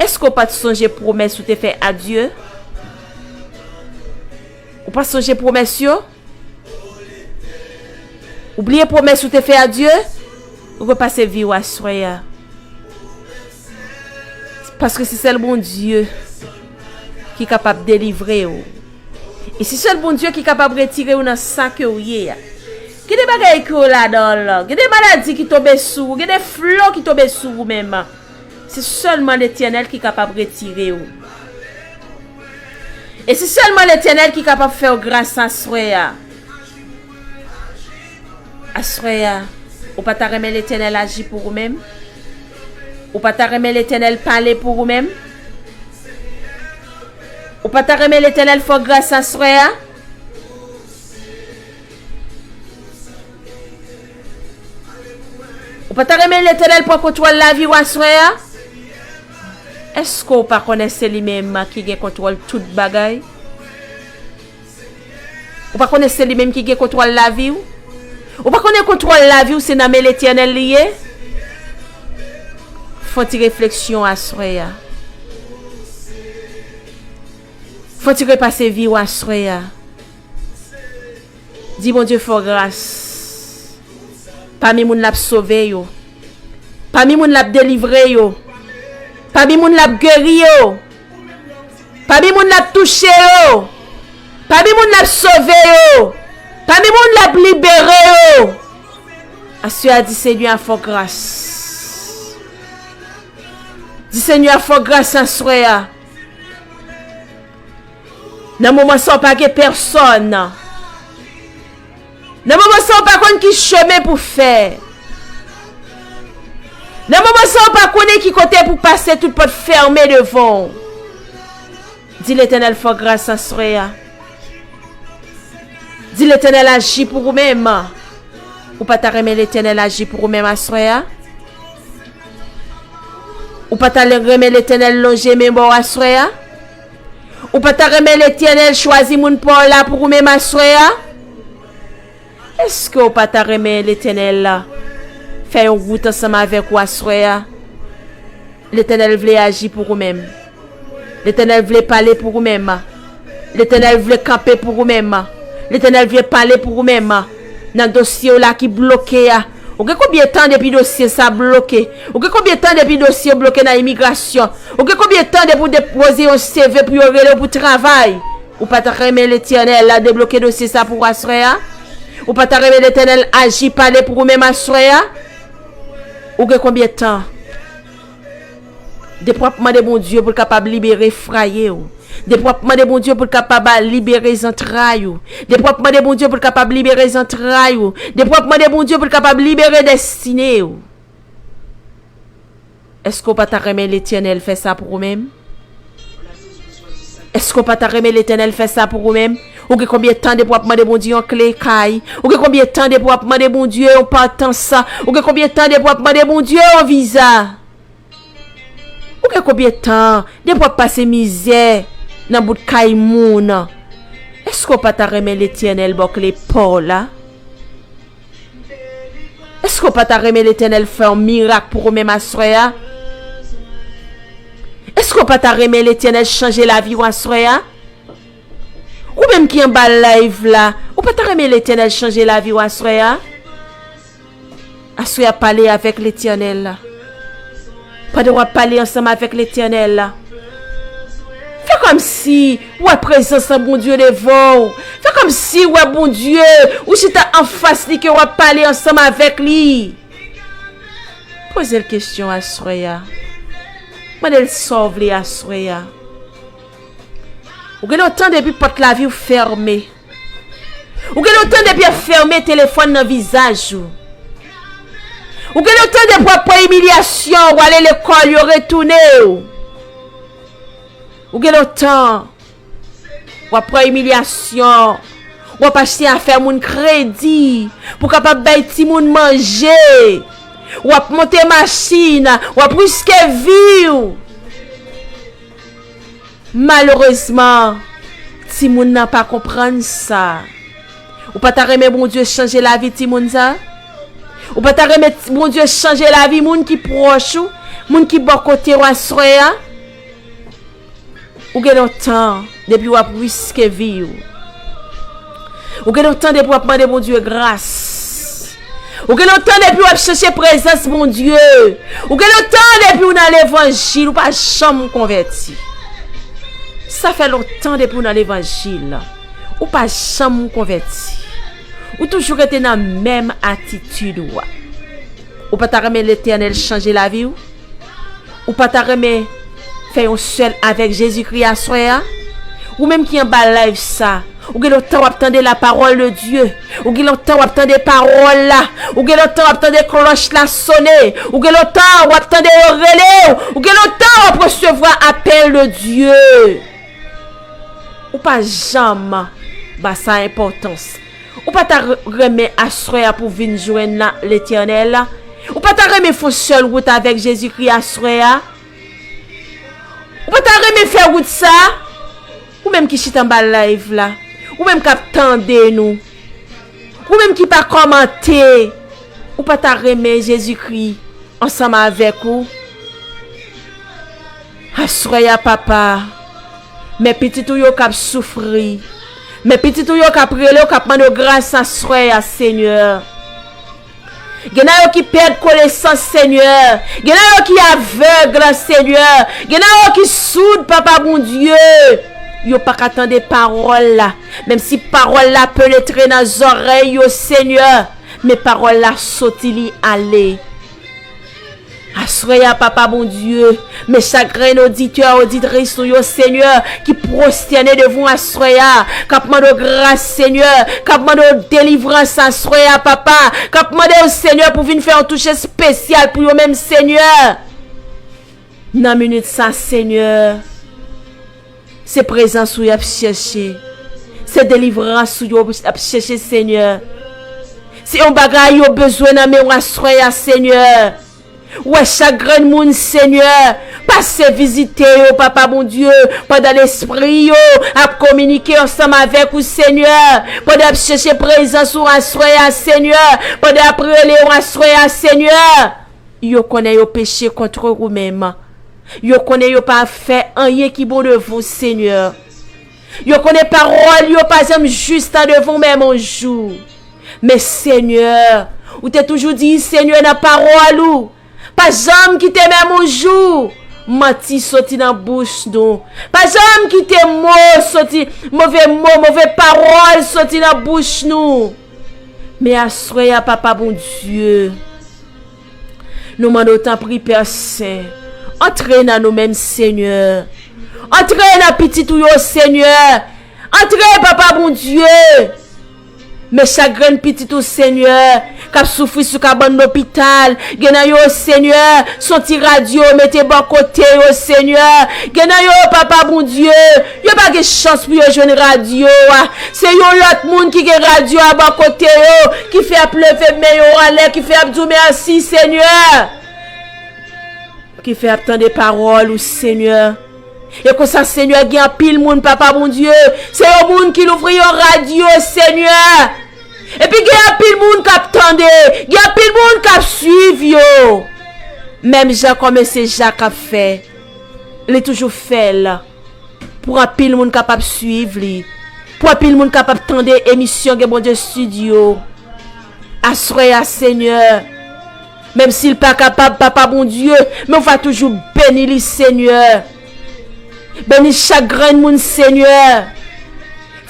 Èske w pa t sonje pwomès ou te fè a Dye? Ou pa sonje pwomès yo? Ou bliye pwomès ou te fè a Dye? Ou repase vi w aswè a. Paske se sèl Bondye ki kapab delivre w. E se sèl Bondye ki kapab retire w nan sa ke w ye a. Gen de bagay ke w ladan l, gen de maladi ki tonbe sou ou, gen de flo ki tonbe sou ou menm. Se sèlman Letènèl ki kapab retire w. E se sèlman Letènèl ki kapab fè w gras aswè a. Aswè a, ou pa ta renmen Letènèl aji pou ou menm? Ou pa ta renmen Letènèl pale pou ou menm? Ou pa ta renmen Letènèl fè w gras aswè a? Ou pa ta renmen Letènèl pran kontwòl lavi w aswè a? Èske w pa konnen se li menm ki gen kontwòl tout bagay? Ou pa konnen se li menm ki gen kontwòl lavi w? Ou pa konnen kontwòl lavi w se nan men Letènèl li ye? Fè yon ti refleksyon aswè a. Fè yon ti repase vi w aswè a. Di Bondye fè w gras. Pami moun l ap sove yo. Pami moun l ap delivre yo. Pami moun l ap geri yo. Pami moun l ap touche yo. Pami moun l ap sove yo. Pami moun l ap libere yo. Aswè a, di Senyè a fè w gras. Di Senyè a fè w gras aswè a. Nan moman sa, w pa gen pèsòn. Nan moman sa, w pa konn ki chemen pou fè. Nan moman sa, w pa konnen ki kote pou pase, tout pòt fèmen devan w. Di Letènèl fè w gras aswè a. Di Letènèl aji pou ou menm. Ou pa ta renmen Letènèl aji pou ou menm aswè a? Ou pa ta renmen Letènèl lonje men ba w aswè a? Ou pa ta renmen Letènèl chwazi moun pa w la pou ou menm aswè a? Èske w pa ta renmen Letènèl fè yon wout ansanm avèk ou aswè a? Letènèl vle aji pou ou menm. Letènèl vle pale pou ou menm. Letènèl vle kanpe pou ou menm. Letènèl vle pale pou ou menm. Nan dosye w la ki bloke a. Ou gen konbyen tan depi dosye sa bloke? Ou gen konbyen tan depi dosye w bloke nan imigrasyon? Ou gen konbyen tan depi w depoze yon C V pou yo rele w pou travay? Ou pa ta renmen Letènèl la debloke dosye sa pou w aswè a? Ou pa ta renmen Letènèl aji pale pou ou menm aswè a? Ou gen konbyen tan? Depi w ap mande Bondye pou l kapab libere fwaye w. Depi w ap mande Bondye pou l kapab libere zantray ou. Depi w ap mande Bondye pou l kapab libere zantray ou. Depi w ap mande Bondye pou l kapab libere destine w. Èske w pa ta renmen Letènèl fè sa pou ou menm? Èske w pa ta renmen Letènèl fè sa pou ou menm? Ou gen konbyen tan depi w ap mande Bondye yon kle kay? Ou gen konbyen tan depi w ap mande Bondye yon patans? Ou gen konbyen tan depi w ap mande Bondye yon viza? Ou gen konbyen tan depi w ap pase mizè nan bout kay moun? Èske w pa ta renmen Letènèl ba w kle pa w la? Èske w pa ta renmen Letènèl fè yon mirak pou ou menm aswè a? Èske w pa ta renmen Letènèl chanje lavi w aswè a? Ou menm ki anba live la, ou pa ta renmen Letènèl chanje lavi w aswè a? Aswè a pale avèk Letènèl la. Pandan w ap pale ansanm avèk Letènèl la, fè kòmsi w wè prezans an Bondye devan w. Fè kòmsi w wè Bondye, ou chita anfas li ke w ap pale ansanm avèk li. Poze l kesyon aswè a. Mande l sa w vle aswè a. Ou gen lontan depi pòt lavi w fèmen. Ou gen lontan depi y ap fèmen telefòn nan vizaj ou. Ou gen lontan depi w ap pran imilyasyon, w ale lekòl, yo retounen w. Ou gen lontan w ap pran imilyasyon, w ap achte afè moun kredi pou kapab bay timoun manje. W ap monte machin, w ap riske vi w. Malerezman, timoun nan pa konprann sa. Ou pa ta renmen Bondye chanje lavi timoun sa? Ou pa ta renmen Bondye chanje lavi moun ki pwòch ou, moun ki bò kote w aswè a? Ou gen lontan depi w ap riske vi w. Ou gen lontan depi w ap mande Bondye gras. Ou gen lontan depi w ap chèche prezans Bondye. Ou gen lontan depi w nan levanjil, ou pa janm konvèti. Sa fè lontan depi w nan levanjil, ou pa janm konvèti. Ou toujou rete nan menm atitid ou a. Ou pa ta renmen Letènèl chanje lavi w? Ou pa ta renmen fè yon sèl avèk Jezikri aswè a? Ou menm ki anba live sa, ou gen lontan w ap tande la parole de Dieu. Ou gen lontan w ap tande pawòl la. Ou gen lontan w ap tande klòch la sone. Ou gen lontan w ap tande yo rele w. Ou gen lontan w ap resevwa apèl de Dieu. Ou pa janm ba sa enpòtans. Ou pa ta re- renmen aswè a pou vin jwenn la Letènèl? Ou pa ta renmen fè yon sèl wout avèk Jezikri aswè a? Ou pa ta renmen fè wout sa? Ou menm ki chita anba live la, ou menm k ap tande nou, ou menm ki pa kòmante, ou pa ta renmen Jezikri ansanm avèk ou? Aswè a, Papa, men pitit ou yo k ap soufri, men pitit ou yo k ap rele w, k ap mande w gras aswè a, Senyè. Gen nan yo ki pèd konesans, Senyè. Gen nan yo ki avèg, Senyè. Gen nan yo ki soud, Papa Bondye. Yo pa ka tande pawòl la. Menm si pawòl la penetre nan zòrèy yo, Senyè, men pawòl la soti, li ale. Aswè a, Papa Bondye, men chak grenn oditè, oditris ou yo, Senyè, ki pwostène devan w aswè a, k ap mande w gras, Senyè, k ap mande w delivrans aswè a, Papa, k ap mande w, Senyè, pou vin fè yon touche espesyal pou yo menm, Senyè. Nan minit sa, Senyè, se prezans ou y ap chèche. Se delivrans ou yo ap chèche, Senyè. Se yon bagay yo bezwen nan men w aswè a, Senyè. Wè chak grenn moun, Senyè. Pase vizite yo, Papa Bondye, pandan lespri yo ap kominike ansanm avèk ou, Senyè. Pandan y ap chèche prezans ou aswè a, Senyè. Pandan y ap rele w aswè a, Senyè. Yo konnen yo peche kont ou menm. Yo konnen yo pa fè anyen ki bon devan w, Senyè. Yo konnen pawòl yo pa janm jis nan devan w menm yon jou. Men, Senyè, ou te toujou di, Senyè, nan pawòl ou, pa janm kite menm yon jou manti soti nan bouch nou. Pa janm kite mo soti, move mo, move pawòl soti nan bouch nou. Men aswè a, Papa Bondye, nou mande w, tanpri, Pè Sen, antre nan nou menm, Senyè. Antre nan pitit ou yo, Senyè. Antre, Papa Bondye. Men chak grenn pitit ou, Senyè, k ap soufri sou kabann lopital. Gen nan yo, Senyè, se yon ti radyo yo mete bò kote yo, Senyè. Gen nan yo, Papa Bondye, yo pa gen chans pou yo jwenn radyo a. Se yon lòt moun ki gen radyo a bò kote yo, ki fè y ap leve men yo anlè, ki fè y ap di w mèsi, Senyè. Ki fè y ap tande pawòl ou, Senyè. E konsa, Senyè, gen anpil moun, Papa Bondye, se yon moun ki louvri yon radyo, Senyè. Epi gen anpil moun k ap tande, gen anpil moun k ap swiv yo. Menm jan kòman se Jak ap fè, li toujou fè l. Pou anpil moun kapab swiv li. Pou anpil moun kapab tande emisyon Gen Bondye Studio. Aswè a, Senyè, menm si l pa kapab, Papa Bondye, men w va toujou beni li, Senyè. Beni chak grenn moun, Senyè.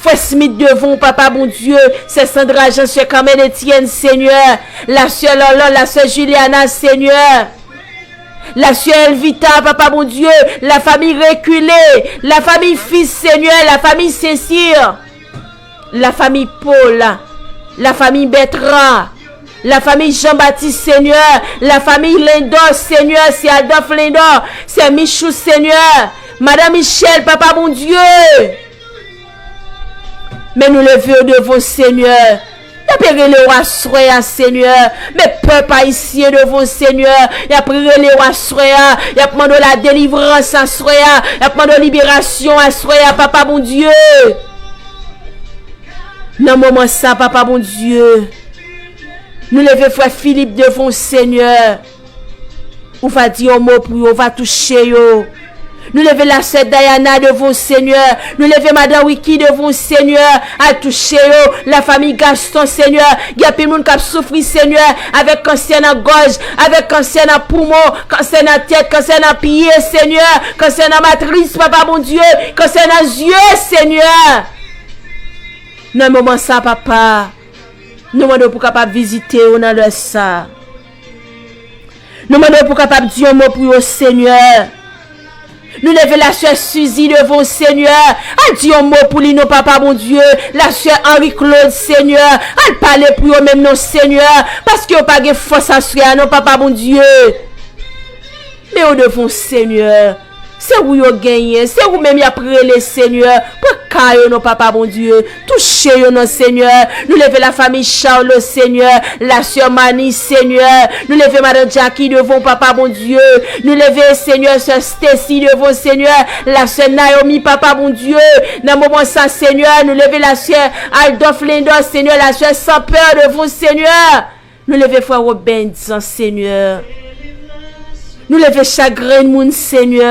Frè Smith devan w, Papa Bondye, sè Sandra Jean, sè Carmen Etienne, Senyè. Lasè Lòlò, lasè Juliana, Senyè. Lasè Elvita, Papa Bondye, lafanmi Rekile, lafanmi Fis, Senyè, lafanmi Sensir, lafanmi Paul, lafanmi Bètran, lafanmi Jean Baptiste, Senyè, lafanmi Lendò, Senyè, sè Adolphe Lendò, sè Michou, Senyè, madanm Michel, Papa Bondye. Men nou leve yo devan w, Senyè. Y ap rele w aswè a, Senyè. Men pèp ayisyen devan w, Senyè. Y ap rele w aswè a. Y ap mande w ladelivrans aswè a. Y ap mande w liberasyon aswè a, Papa Bondye. Nan moman sa, Papa Bondye, nou leve frè Philippe devan w, Senyè. Ou va di yon mo pou yo, ou va touche yo. Nou leve lasè Diana devan w, Senyè. Nou leve madan Wiki devan w, Senyè. Al touche yo. Lafanmi Gaston, Senyè. Gen anpil moun k ap soufri, Senyè, avèk kansè nan gòj, avèk kansè nan poumon, kansè nan tèt, kansè nan pye, Senyè. Kansè nan matris, Papa Bondye. Kansè nan zye, Senyè. Nan moman sa, Papa, nou mande w pou w kapab vizite yo nan lè sa. Nou mande w pou w kapab di yon mo pou yo, Senyè. Nou leve lasè Suzy devan w, Senyè. Al di yon mo pou li, non, Papa Bondye. Lasè Henri Claude, Senyè. Al pale pou yo menm, non, Senyè. Paske yo pa gen fòs aswè a, non, Papa Bondye. Men yo devan w, Senyè. Se ou yo genyen, se ou menm y ap rele, Senyè. Pran ka yo, non, Papa Bondye. Touche yo, non, Senyè. Nou leve lafanmi Charles, Senyè. Lasè Mani, Senyè. Nou leve madan Jackie devan w, Papa Bondye. Nou leve, Senyè, sè Stacy devan w, Senyè. Lasè Naomi, Papa Bondye. Nan moman sa, Senyè, nou leve lasè Adolphe Lendò, Senyè. Lasè Sanpè devan w, Senyè. Nou leve frè Robens, Senyè. Nou leve chak grenn moun, Senyè.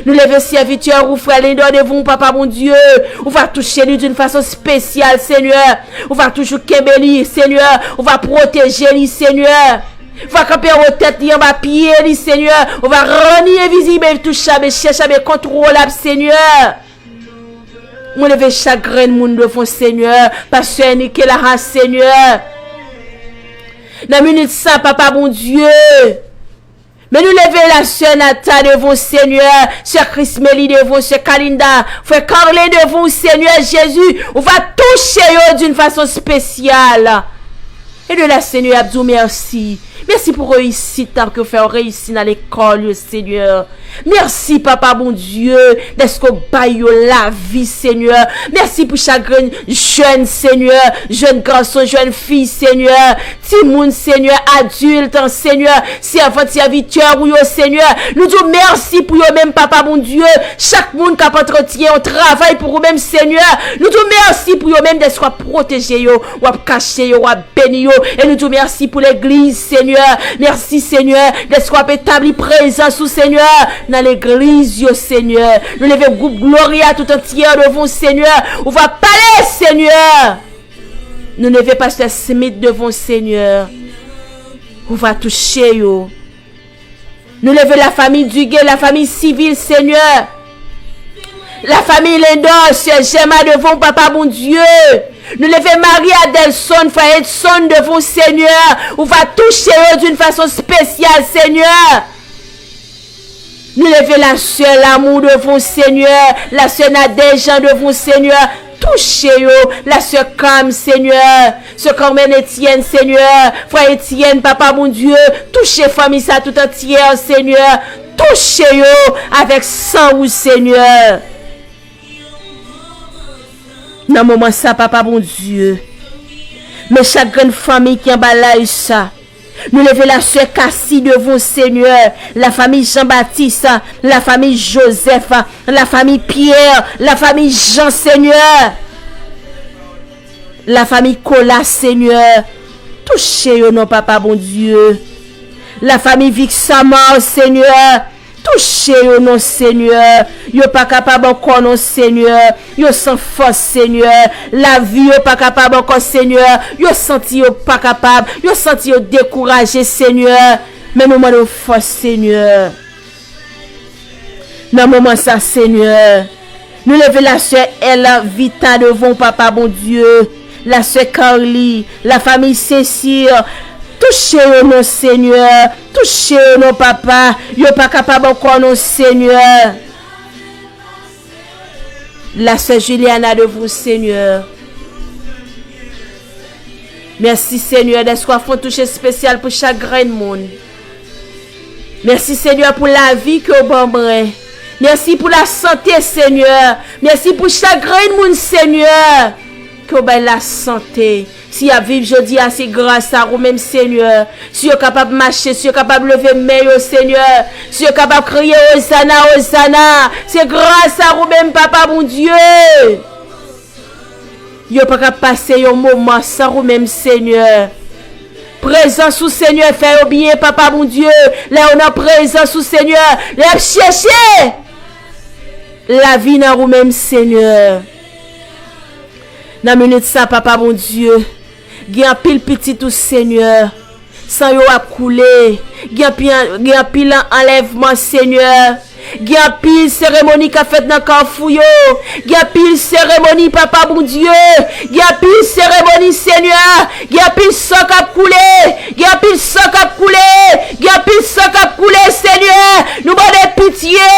Nou leve sèvitè ou, frè Lendò, devan w, Papa Bondye. Ou va touche li d'une façon spéciale, Senyè. Ou va toujou kenbe li, Senyè. Ou va pwoteje li, Senyè. Ou va kanpe anwo tèt li, anba pye li, Senyè. Ou va rann li envizib, entouchab, enchèchab, enkontwolab, Senyè. Mwen leve chak grenn moun devan w, Senyè. Pastè Enrique Lahache, Senyè. Nan minit sa, Papa Bondye. Men nou leve lasè Nata devan w, Senyè. Sè Chrismely devan w, sè Kalinda. Frè Carlin devan w, Senyè Jezi. Ou va touche yo d'une façon spéciale. E de la, Senyè, y ap di w mèsi. Mèsi pou reyisit ke w fè yo reyisi nan lekòl yo, Senyè. Mèsi, Papa Bondye, dèske w bay yo lavi, Senyè. Mèsi pou chak grenn jèn, Senyè, jèn gason, jèn fi, Senyè, timoun, Senyè, adilt, Senyè, sèvant, sèvitè ou yo, Senyè. Nou di w mèsi pou yo menm, Papa Bondye. Chak moun k ap antretyen yon travay pou ou menm, Senyè. Nou di w mèsi pou yo menm, dèske w ap pwoteje yo, w ap kache yo, w ap beni yo. E nou di w mèsi pou legliz, Senyè. Mèsi, Senyè, dèske w ap etabli prezans ou, Senyè, nan legliz yo, Senyè. Nou leve gwoup Gloria tout antye devan w, Senyè. Ou va pale, Senyè. Nou leve pastè Smith devan w, Senyè. Ou va touche yo. Nou leve lafanmi Dugué, lafanmi Civil, Senyè. Lafanmi Lindor, sè Jèma devan w, Papa Bondye. Nou leve Marie Adelson, frè Edson devan w, Senyè. Ou va touche yo d'une façon spéciale, Senyè. Nou leve lasè Lamour devan w, Senyè. Lasè Nadège devan w, Senyè. Touche yo, lasè Kam, Senyè. Sè Carmen Etienne, Senyè. Frè Etienne, Papa Bondye. Touche fanmi sa tout antye, Senyè. Touche yo avèk san ou, Senyè. Nan moman sa, Papa Bondye, men chak grenn fanmi ki anba live sa, nou leve lasè Kasi devan w, Senyè, lafanmi Jean Baptiste, lafanmi Joseph, lafanmi Pierre, lafanmi Jean, Senyè, lafanmi Colas, Senyè, touche yo non, Papa Bondye, lafanmi Vixamar, Senyè, touche yo non, Senyè. Yo pa kapab ankò non, Senyè. Yo san fòs, Senyè. Lavi yo pa kapab ankò, Senyè. Yo santi yo pa kapab. Yo santi yo dekouraje, Senyè. Men nou mande w fòs, Senyè. Nan moman sa, Senyè, nou leve lasè Elvita devan w, Papa Bondye. Lasè Carly, lafanmi Cécile, touche yo non, Senyè. Touche yo non, Papa. Yo pa kapab ankò non, Senyè. Lasè Juliana devan w, Senyè. Mèsi, Senyè, dèske w ap fè yon touch espesyal pou chak grenn moun. Mèsi, Senyè, pou lavi ke w ban mwen. Mèsi pou lasante, Senyè. Mèsi pou chak grenn moun, Senyè, ke w bay lasante. Si y ap viv jodi a, se gras a ou menm, Senyè. Si yo kapab mache, si yo kapab leve men yo, Senyè. Si yo kapab kriye, Ozana, Ozana, se gras a ou menm, Papa Bondye. Yo pa ka pase yon moman san ou menm, Senyè. Prezans ou, Senyè, fè yo byen, Papa Bondye. Lè yo nan prezans ou, Senyè, lè y ap chèche lavi nan ou menm, Senyè. Nan minit sa, Papa Bondye, gen anpil pitit ou, Senyè. San yo ap koule. Gen anpil, gen anpil an-, anlèvman, Senyè. Gen anpil seremoni k ap fèt nan kafou yo. Gen anpil seremoni, Papa Bondye. Gen anpil seremoni, Senyè. Gen anpil san k ap koule. Gen anpil san k ap koule. Gen anpil san k ap koule, Senyè. Nou mande pitye.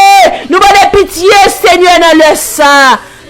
Nou mande pitye, Senyè, nan lè sa.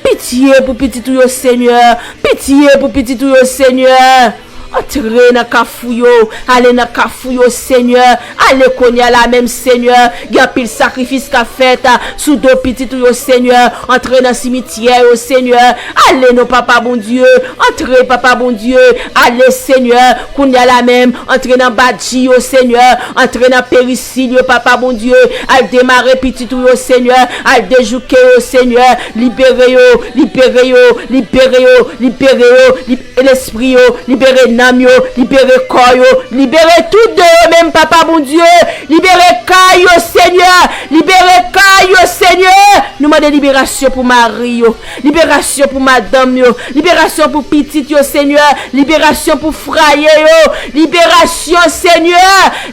Pitye pou pitit ou yo, Senyè. Pitye pou pitit ou yo, Senyè. Antre nan kafou yo. Ale nan kafou yo, Senyè. Ale kounye a la menm, Senyè. Gen anpil sakrifis k ap fèt, a, sou do pitit ou yo, Senyè. Antre nan simityè yo, Senyè. Ale non, Papa Bondye. Antre, Papa Bondye. Ale, Senyè. Kounye a la menm, antre nan badji yo, Senyè. Antre nan perisil yo, Papa Bondye. Al demare pitit ou yo, Senyè. Al dejouke yo, Senyè. Libere yo, libere yo, libere yo, libere yo, libere lespri yo, libere nanm yo, libere kò yo, libere tout de yo menm, Papa Bondye. Libere kay yo, Senyè. Libere kay yo, Senyè. Nou mande liberasyon pou mari yo, liberasyon pou madanm yo, liberasyon pou pitit yo, Senyè. Liberasyon pou fraye yo. Liberasyon, Senyè.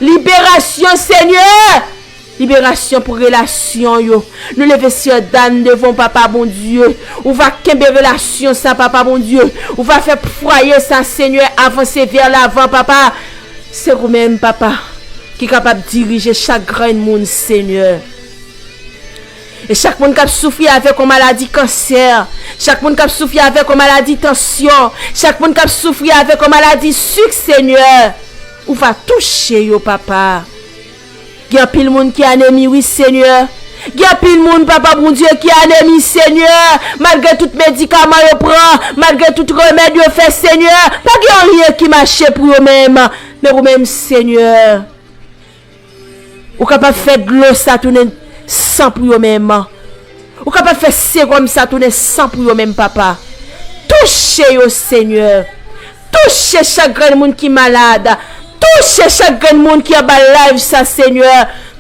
Liberasyon, Senyè. Liberasyon pou relasyon yo. Nou leve sè Dan devan w, Papa Bondye. Ou va kenbe relasyon sa, Papa Bondye. Ou va fè fwaye sa, Senyè, avanse vè lavan, Papa. Se ou menm, Papa, ki kapab dirije chak grenn moun, Senyè. E chak moun k ap soufri avèk yon maladi kansè, chak moun k ap soufri avèk yon maladi tansyon, chak moun k ap soufri avèk yon maladi sik, Senyè, ou va touche yo, Papa. Gen anpil moun ki anemi, wi, Senyè. Gen anpil moun, Papa Bondye, ki anemi, Senyè. Malgre tout medikaman yo pran, malgre tout remèd yo fè, Senyè, pa gen anyen ki mache pou yo menm. Men ou menm, Senyè, ou kapab fè dlo sa tounen san pou yo menm. Ou kapab fè sewòm sa tounen san pou yo menm, Papa. Touche yo, Senyè. Touche chak grenn moun ki malad. Touche chak grenn moun ki anba live sa, Senyè.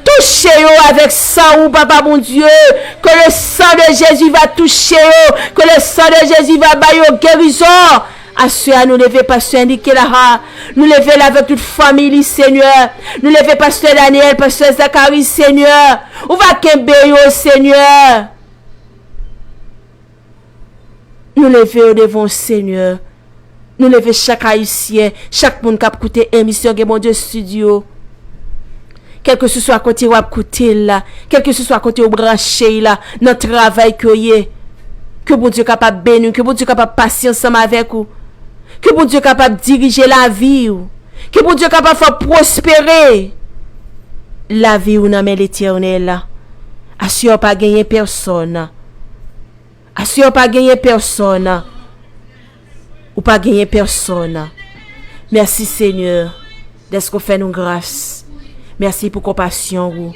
Touche yo avèk san ou, Papa Bondye. Que le sang de Jésus va toucher yo. Que le sang de Jésus va ba yo gerizon. Aswè a, nou leve pastè Enrique Laha. Nou leve l avèk tout fanmi li, Senyè. Nou leve pastè Daniel, pastè Zacharie, Senyè. Ou va kenbe yo, Senyè. Nou leve yo devan w, Senyè. Nou leve chak Ayisyen, chak moun k ap koute emisyon Gen Bondye Studio. Kèlkeseswa kote w ap koute l la, kèlkeseswa kote w branche l la, nan travay ke w ye, ke Bondye kapab beni w, ke Bondye kapab pase ansanm avèk ou, ke Bondye kapab dirije lavi w, ke Bondye kapab fè w pwospere lavi w nan men Letènèl la. Aswè a, w pa genyen pèsòn. Aswè a, w pa genyen pèsòn. Ou pa genyen pèsòn. Mèsi, Senyè, dèske w fè nou gras. Mèsi pou konpasyon ou.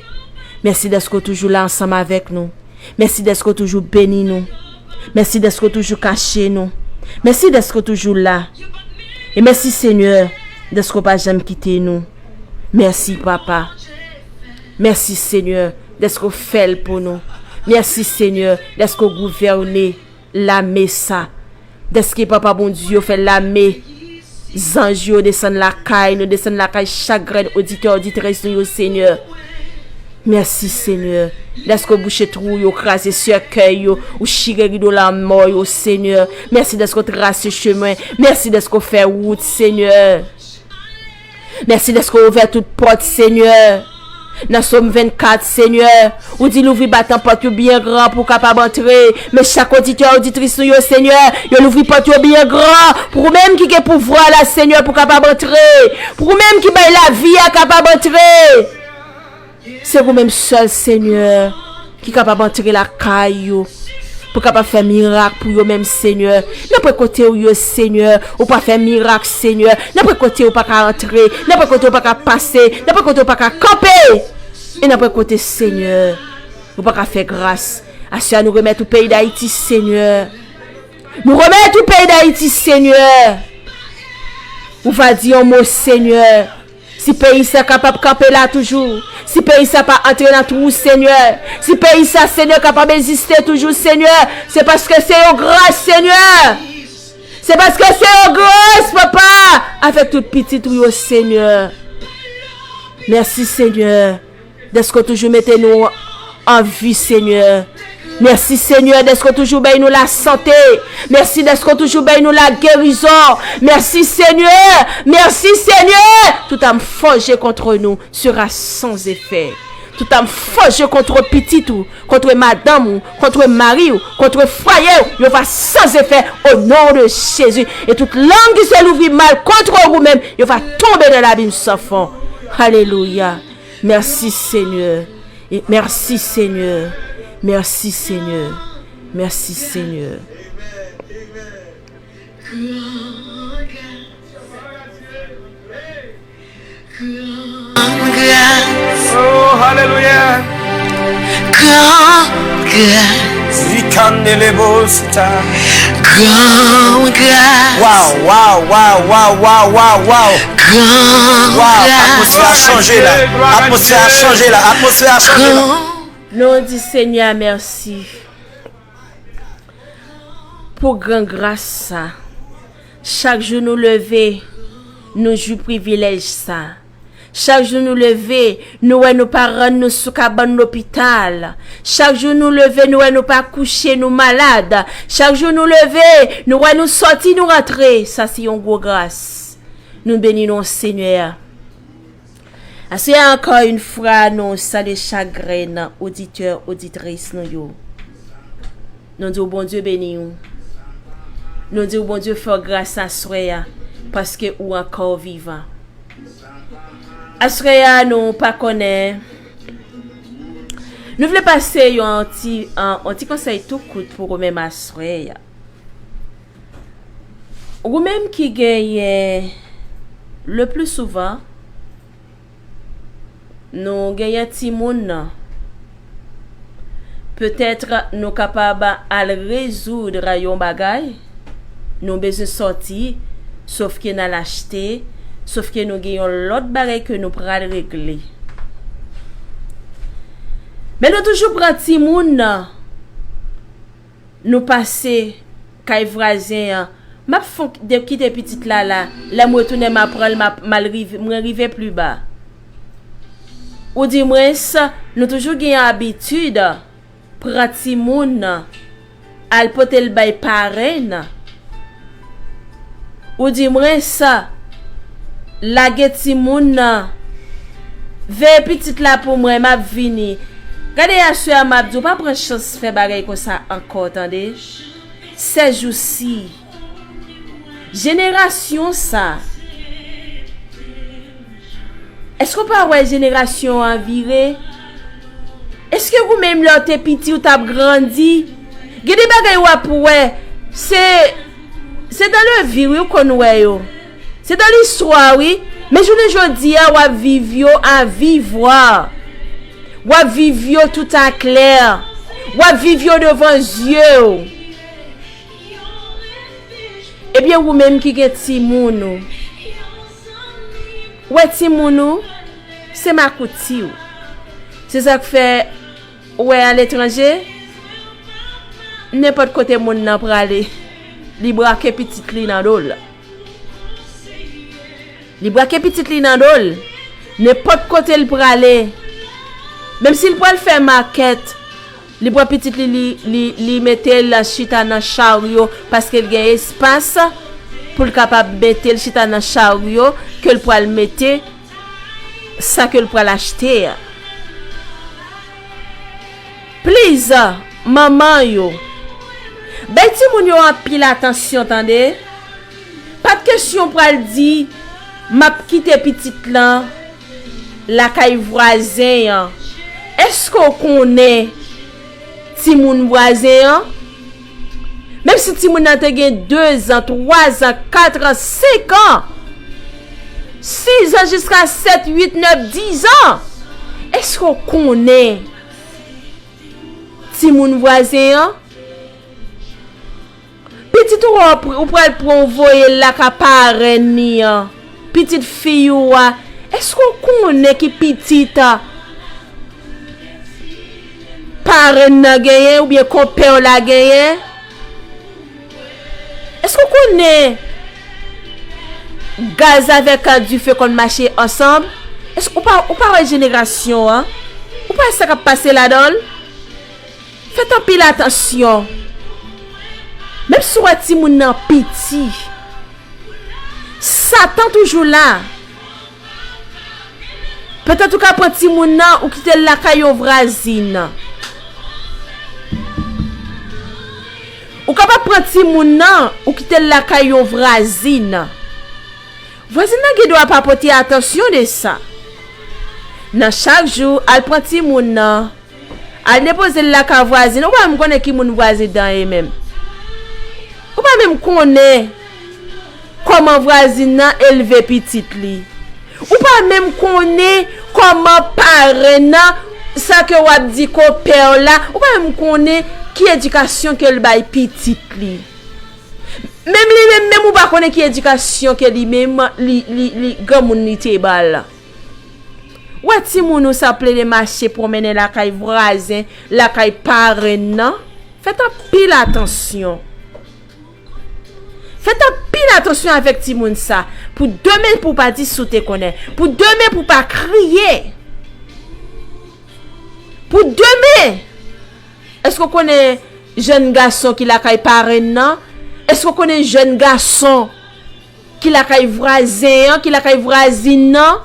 Mèsi dèske w toujou la ansanm avèk nou. Mèsi dèske w toujou beni nou. Mèsi dèske w toujou kache nou. Mèsi dèske w toujou la. E mèsi, Senyè, dèske w pa janm kite nou. Mèsi, Papa. Mèsi, Senyè, dèske w fè l pou nou. Mèsi, Senyè, dèske w gouvène lame sa. Dèske Papa Bondye, w fè lame zanj yo desann lakay nou, desann lakay chak grenn oditè, oditris nou yo, Senyè. Mèsi, Senyè. Dèske w bouche twou yo, kraze sèkèy yo, ou chire rido lanmò yo, Senyè. Mèsi dèske w trase chemen. Mèsi dèske w fè wout, Senyè. Mèsi dèske w ouvè tout pòt, Senyè. Nan Sòm vennkat, Senyè, ou di louvri batan pòt yo byen gran pou w kapab antre. Men chak oditè, oditris nou yo, Senyè, yo louvri pòt yo byen gran pou ou menm ki gen pouvwa la, Senyè, pou w kapab antre. Pou ou menm ki bay lavi a kapab antre. Se ou menm sèl, Senyè, ki kapab antre lakay yo, pou kapab fè mirak pou yo menm, Senyè. Nenpòt kote ou ye, Senyè, ou pa fè mirak, Senyè. Nenpòt kote ou pa ka antre, nenpòt kote ou pa ka pase, nenpòt kote ou pa ka kanpe. E nenpòt kote, Senyè, ou pa ka fè gras. Aswè a, nou remèt ou peyi Dayiti, Senyè. Nou remèt ou peyi Dayiti, Senyè. Ou va di yon mo, Senyè. Si peyi sa kapab kanpe la toujou, si peyi sa pa antre nan twou, Senyè, si peyi sa, Senyè, kapab egziste toujou, Senyè, se paske se yon gras, Senyè. Se paske se yon gras, Papa, avèk tout pitit ou yo, Senyè. Mèsi, Senyè, dèske w toujou mete nou an vi, Senyè. Mèsi, Senyè, dèske w toujou bay nou lasante. Mèsi dèske w toujou bay nou lagerizon. Mèsi, Senyè. Mèsi, Senyè. Tout âme forgée contre nous sera sans effet. Tout âme forgée contre pitit ou, contre madanm ou, contre mari ou, contre fwaye ou, yo va sans effet au nom de Jésus. Et toute langue qui se louvrit mal contre vous-même, yo va tomber dans l'abîme sans fond. Alelouya. Mèsi, Senyè. E mèsi, Senyè. Mèsi, Senyè. Mèsi, Senyè. Gran gras. Oh, alelouya. Gran gras. Rikandelebosita. Gran gras. Wow, wow, wow, wow, wow, wow, wow. Gran gras. Wow, atmosfè a chanje la. Atmosfè a chanje la. Atmosfè a chanje la. Nou di Senyè a mèsi pou gran gras sa. Chak jou nou leve, nou jwi privilèj sa. Chak jou nou leve, nou wè nou pa rann nou sou kabann lopital. Chak jou nou leve, nou wè nou pa kouche, nou malad. Chak jou nou leve, nou wè nou sòti, nou rantre. Sa se yon gwo gras. Nou beni non Senyè a. Aswè a, encore une fois, nou salye chak grenn oditè, oditris nou yo. Nou di w Bondye beni w. Nou di w Bondye fè w gras aswè a, paske ou ankò vivan. Aswè a, nou pa konnen Nou vle pase yon ti, an, yon ti konsèy tou kout pou ou menm aswè a. Ou menm ki genyen, le plus souvent, nou genyen timoun nan. Petèt nou kapab al rezoud yon bagay, nou bezwen sòti, sòf ke n al achte, sòf ke nou gen yon lòt bagay ke nou pral regle. Men nou toujou pran timoun nan, nou pase kay vwazen an. M ap fon de kite pitit la la, lè m retounen m ap pran l, m ap, m al rive, mwen rive pli ba. Oudimwens, nou toujou gen abitid pran timoun nan, al pote l bay parenn nan. Oudimwens, lage timoun nan. Veye pitit la pou mwen, m ap vini. Gade aswè a m ap di w, pa pran chans fè bagay konsa ankò, tande. Sèjousi, jenerasyon sa, èske w pa wè jenerasyon an vire? Èske ou menm lè w te piti, ou t ap grandi? Gen de bagay w ap wè, se, se dans le vie, wi, ou konn wè yo. Se dans l'histoire, wi. Men jounen jodi a, w ap viv yo à vive voix. W ap viv yo tout à clair. W ap viv yo devan zye w. Ebyen, ou menm ki gen timoun ou, wè timoun ou, se makouti w. Se sa k fè, ou wè aletranje, nenpòt kote moun nan prale, li brake pitit li nan do l. Li brake pitit li nan do l. Nenpòt kote l prale, menm si l pral fè makèt, li pran pitit li, li, li, li mete l chita nan charyo, paske l gen espas pou l kapab mete l chita nan charyo ke l pral mete sa ke l pral achte a. Please, manman yo, bay timoun yo anpil atansyon, tande. Pa t kesyon pral di, "M ap kite pitit lan lakay vwazen an." Èske w konnen timoun vwazen an? Menm si timoun nan te gen dezan, twazan, katran, senkan, sizan, jiska sèt, uit, nèf, dizan, èske w konnen timoun vwazen an? Pitit ou a, ou pral pran, w voye l lakay parenn li an. Pitit fi ou a. Èske w konnen ki pitit parenn nan genyen oubyen konpè w la genyen? Èske w konnen gaz avèk dife konn mache ansanm? Èske ou pa, ou pa wè jenerasyon an? Ou pa wè sa k ap pase ladan l? Fèt anpil atansyon. Menm si w wè timoun nan piti, Satan toujou la. Petèt ou ka pran timoun nan, ou kite l lakay yon vwazin. Ou kapab pran timoun nan, ou kite l lakay yon vwazin. Vwazin nan gen dwa pa pote atansyon de sa. Nan chak jou, al pran timoun nan, al depoze l lakay vwazin. Ou pa menm konnen ki moun vwazin nan ye menm. Ou pa menm konnen kòman vwazin nan elve pitit li. Ou pa menm konnen kòman parenn nan, sa ke w ap di konpè w la, ou pa menm konnen ki edikasyon ke l bay pitit li. Menm li menm, menm ou pa konnen ki edikasyon ke li menm, li, li, li, granmoun li te ba l. Wè timoun ou sa plede mache pwonmennen lakay vwazen, lakay parenn nan. Fèt anpil atansyon. Fèt anpil atansyon avèk timoun sa. Pou demen pou pa di si w te konnen. Pou demen pou pa kriye. Pou demen. Èske w konnen jèn gason ki lakay parenn nan? Èske w konnen jèn gason ki lakay vwazen an, ki lakay vwazin nan?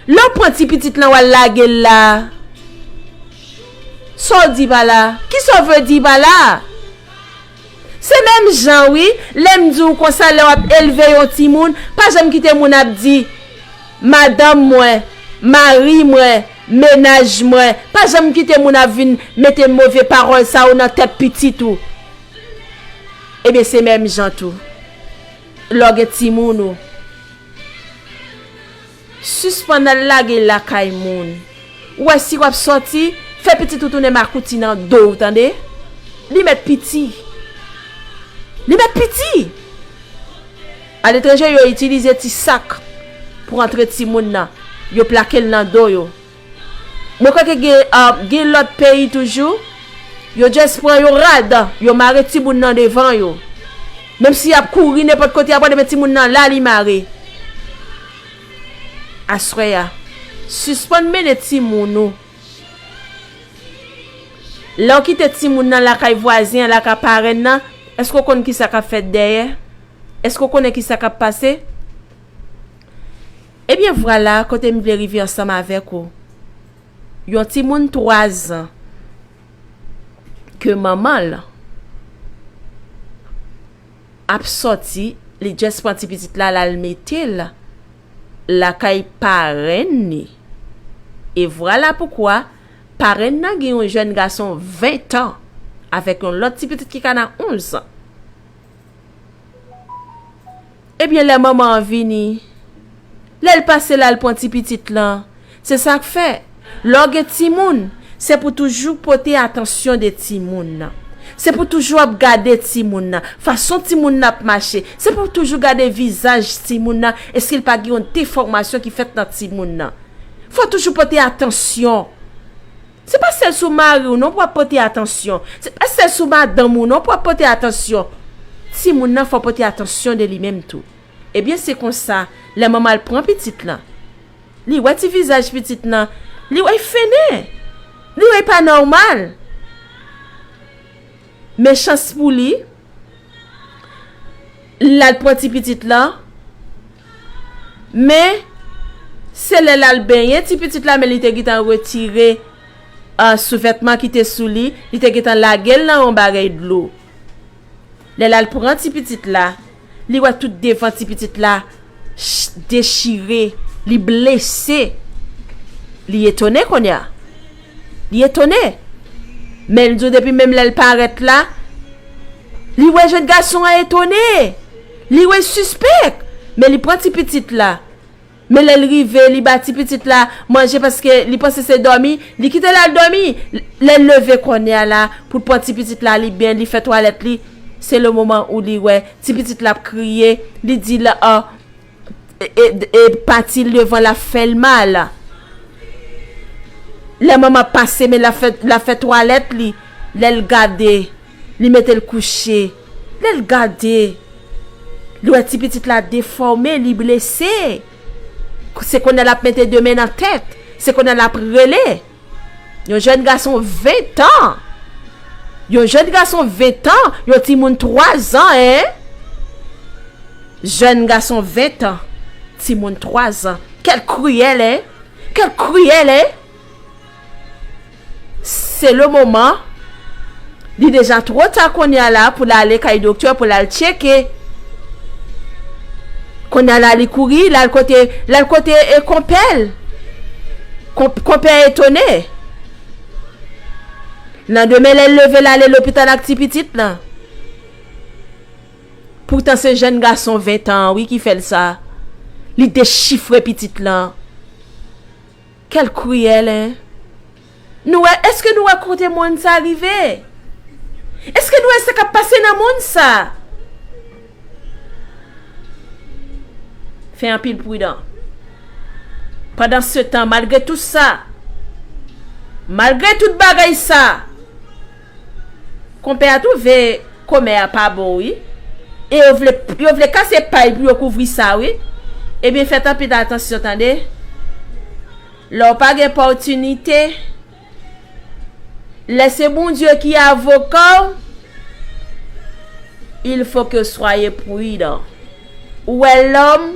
Lè w pran ti pitit lan w al lage l la, sa w di pa la? Kisa w vle di pa la? Se menm jan wi, lè m di w konsa, lè w ap elve yon timoun, pa janm kite moun ap di, madanm mwen, mari mwen, Mennaj mwen, pa janm kite moun ap vin mete move pawòl sa yo nan tèt pitit ou. Ebyen, se menm jan tou. Lè w gen timoun ou, sispann al lage lakay moun. Ou wè, si w ap sòti, fè pitit ou tounen makouti nan do w, tande? Li mèt piti. Li mèt piti! Aletranje, yo itilize ti sak pou antre timoun nan. Yo plake l nan do yo. Mwen kwè ke gen, ah, gen lòt peyi toujou, yo just pran yon rad, yo mare timoun nan devan yo. Menm si y ap kouri nenpòt kote, y ap gade, men timoun nan la, li mare. Aswè a, sispann mennen timoun ou. Lè w kite timoun nan lakay vwazen an, lakay parenn nan, èske w konn ki sa k ap fèt dèyè? Èske w konnen ki sa k ap pase? Ebyen, vwala kote m vle rive ansanm avèk ou. Yon timoun twazan ke manman l ap sòti, li just pran ti pitit la, l al mete l lakay parenn ni. E vwala poukwa parenn nan gen yon jèn gason ventan avèk yon lòt ti pitit ki ka nan onz an. Ebyen, lè manman an vini, lè l pase la, l pran ti pitit lan. Se sa k fè, lè w gen timoun, se pou toujou pote atansyon de timoun nan. Se pou toujou ap gade timoun nan, fason timoun nan ap mache. Se pou toujou gade vizaj timoun nan, èske l pa gen yon defòmasyon ki fèt nan timoun nan. Fò toujou pote atansyon. Se pa sèl sou mari w non pou w ap pote atansyon. Se pa sèl sou madanm ou non pou w ap pote atansyon. Timoun nan fò pote atansyon de li menm tou. Ebyen, se konsa, lè manman l pran pitit lan, li wè ti vizaj pitit lan, li wè l fennen, li wè l pa nòmal. Men chans pou li, l al pran ti pitit lan, men se lè l al benyen ti pitit la, men li te gentan retire, ah, souvètman ki te sou li, li te gentan lage l nan yon bagay dlo. Lè l al pran ti pitit la, li wè tout devan ti pitit la ch-, dechire, li blese. Li etone kounye a. Li etone. Men l di w depi menm lè l parèt la, li wè jèn gason an etone. Li wè sispèk. Men li pran ti pitit la. Men lè l rive, li ba ti pitit la manje paske li panse se dòmi. Li kite l al dòmi. Lè l leve kounye a la, pou l pran ti pitit la, li byen, li fè twalèt li. Se le moman ou li wè ti pitit la ap kriye. Li di l, ah, e, e, e pati l devan l ap fè l mal. Lè manman ap pase, men l ap fè, l ap fè twalèt li. Lè l gade, li mete l kouche. Lè l gade, li wè ti pitit la defòme, li blese. Se kounye a l ap mete de men nan tèt. Se kounye a l ap rele. Yon jèn gason ventan. Yon jèn gason ventan, yon timoun twazan, en. Jèn gason ventan, timoun twazan. Kèl kriyèl, en. Kèl kriyèl, en. Se le moman, li deja twò ta kounye a la pou l ale kay doktè, pou l al tcheke. Kounye a la, li kouri, l al kote, l al kote, e, konpè l. Konp-, konpè etone. Landemen, lè l leve, l ale lopital ak ti pitit lan. Poutan se jèn gason ventan an, wi, ki fè l sa. Li dechifre pitit lan. Kèl kriyèl, en. Nou wè, èske nou wè kote monn sa rive? Èske nou wè sa k ap pase nan monn sa? Fè anpil pridan. Pandansetan, malgre tout sa, malgre tout bagay sa, konpè a twouve kòmè a pa bon, wi. E yo vle, yo vle kase pay pou yo kouvri sa, wi. Ebyen, fèt anpil atansyon, tande. Lè w pa gen opòtinite, lè se Bondye ki avoka w, il faut que soyez prudent. Ou wè lòm,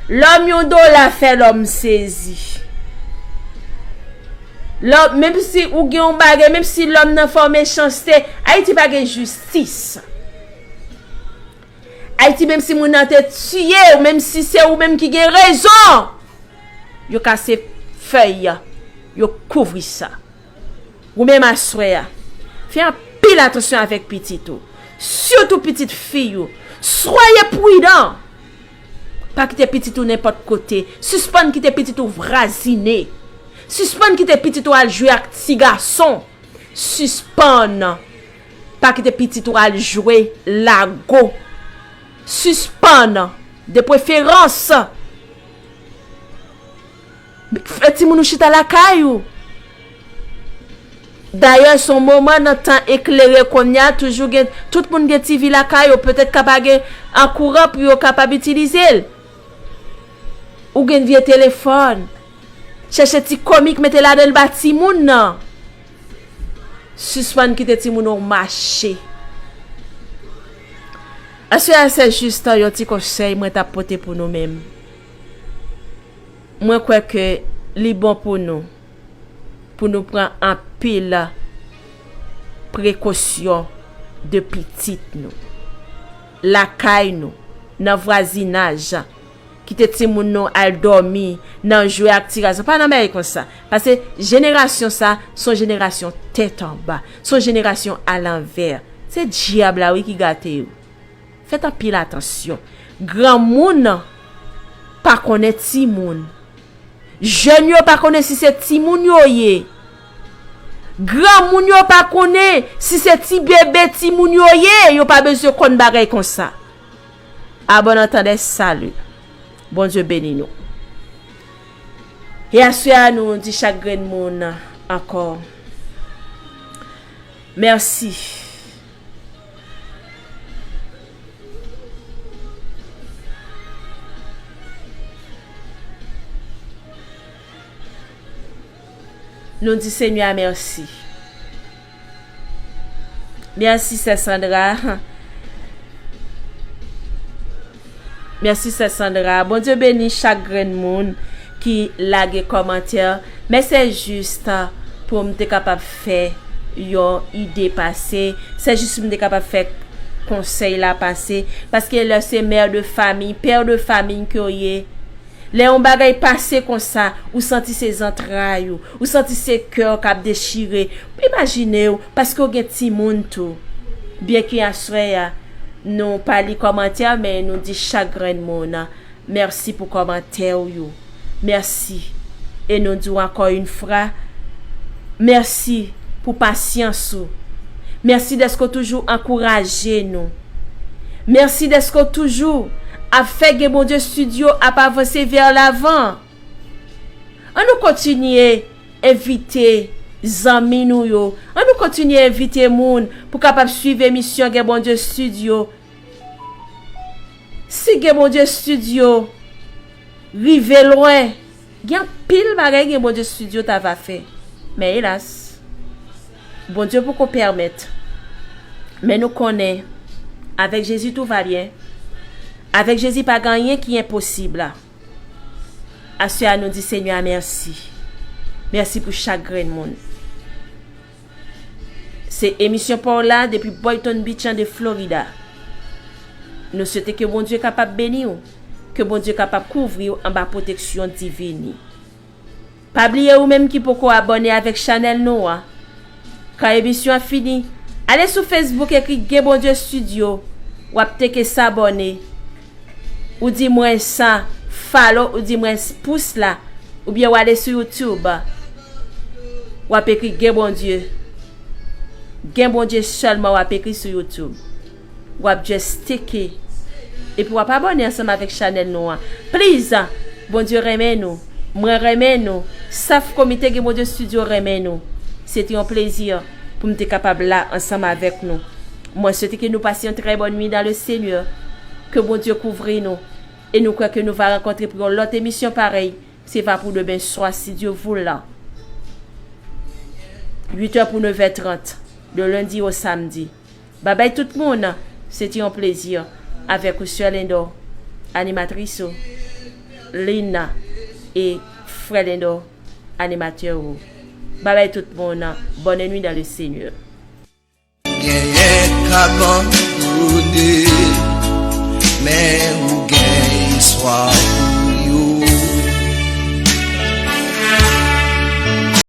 lòm yon dola fè lòm sezi. Lòm, menm si ou gen yon bagay, menm si lòm nan fè w mechanste, Ayiti pa gen jistis. Ayiti, menm si moun nan te tiye w, menm si se ou menm ki gen rezon, yo kase fèy, yo kouvri sa. Ou menm aswè a, fè anpil atansyon avèk pitit ou, sitou pitit fi ou. Soyez prudent! Pa kite pitit ou nenpòt kote. Sispann kite pitit ou vrazine. Sispann kite pitit ou al jwe ak ti gason. Sispann. Pa kite pitit ou al jwe lago. Sispann. De preferans, fè timoun ou chita lakay ou. Dayè, se yon moman nan tan eklere kounye a, toujou gen, tout moun gen ti vi lakay yo, petèt ka pa gen an kouran pou yo kapab itilize l. Ou gen vye telefòn. Chèche ti komik, mete ladan l ba timoun nan. Sispann kite timoun ou mache. Aswè a, se jis yon ti konsèy mwen t ap pote pou nou menm. Mwen kwè ke li bon pou nou, pou nou pran anpil prekosyon de pitit nou, lakay nou, nan vwazinaj. Kite timoun nou al dòmi nan jwe ak ti gason. Pa nan bagay konsa. Paske jenerasyon sa, se yon jenerasyon tèt anba. Se yon jenerasyon alanvè. Se dyab la, wi, ki gate yo. Fèt anpil atansyon. Granmoun pa konnen timoun. Jèn yo pa konnen si se timoun yo ye. Granmoun yo pa konnen si se ti bebe timoun yo ye. Yo pa bezwen konn bagay konsa. A bon entendeur, salut. Bondye beni nou. E aswè a, nou di chak grenn moun ankò mèsi. Nou di Senyè a mèsi. Mèsi, Sè Sandra. Mèsi, Sè Sandra. Bondye beni chak grenn moun ki lage kòmantè. Men se jis pou m te kapab fè yon ide pase. Se jis pou m te kapab fè konsèy la pase. Paske lè se mè de famiy, pè de famiy ke w ye, lè yon bagay pase konsa, ou santi se zantray ou, ou santi se kè w k ap dechire. Imajine w, paske w gen timoun tou. Byenke aswè a, nou pa li kòmantè, men nou di chak grenn moun mèsi pou kòmantè w yo. Mèsi. E nou di w ankò yon fwa, mèsi pou pasyans ou. Mèsi dèske w toujou ankouraje nou. Mèsi dèske w toujou ap fè Gen Bondye Studio ap avanse vè lavan. Ann nou kontinye envite zanmi nou yo. Ann nou kontinye envite moun pou kapab swiv emisyon Gen Bondye Studio. Si Gen Bondye Studio rive lwen, gen anpil bagay Gen Bondye Studio ta va fè. Men elas, Bondye poko pèmèt. Men nou konnen, avèk Jezi tou va byen. Avèk Jezi pa gen anyen ki enposib. Aswè a nou di Senyè a mèsi. Mèsi pou chak grenn moun. Se emisyon pa w la depi Boynton Beach an de Florida. Nou swete ke Bondye kapab beni w, ke Bondye kapab kouvri w anba pwoteksyon divin li. Pa bliye ou menm ki poko abòne avèk chanèl nou an. Kan emisyon an fini, ale sou Facebook ekri Gen Bondye Studio, w ap teke sabòne. Ou di mwen sa, follow, ou di mwen pous la, oubyen w ale sou YouTube, w ap ekri Gen Bondye. Gen Bondye sèlman w ap ekri sou YouTube. W ap just teke. Epi w ap abòne ansanm avèk chanèl nou an. Please, Bondye renmen nou. Mwen renmen nou. Staff komite Gen Bondye Studio renmen nou. Se te yon plezi pou m te kapab la ansanm avèk nou. Mwen swete ke nou pase yon trè bòn nwi dan le Senyè. Ke Bondye kouvri nou. E nou kwè ke nou va rankontre pou yon lòt emisyon parèy. Se va pou demen swa, si Dye voulan. Uit è pou nèf è trant, de lendi o samdi. Babay tout moun, se te yon plezi avèk ou, Sè Lendo, animatris ou, Lina, e Frè Lendo, animatè ou. Babay tout moun, bòn nwi dan le Senyè. Genyen k abandone, men ou gen espwa.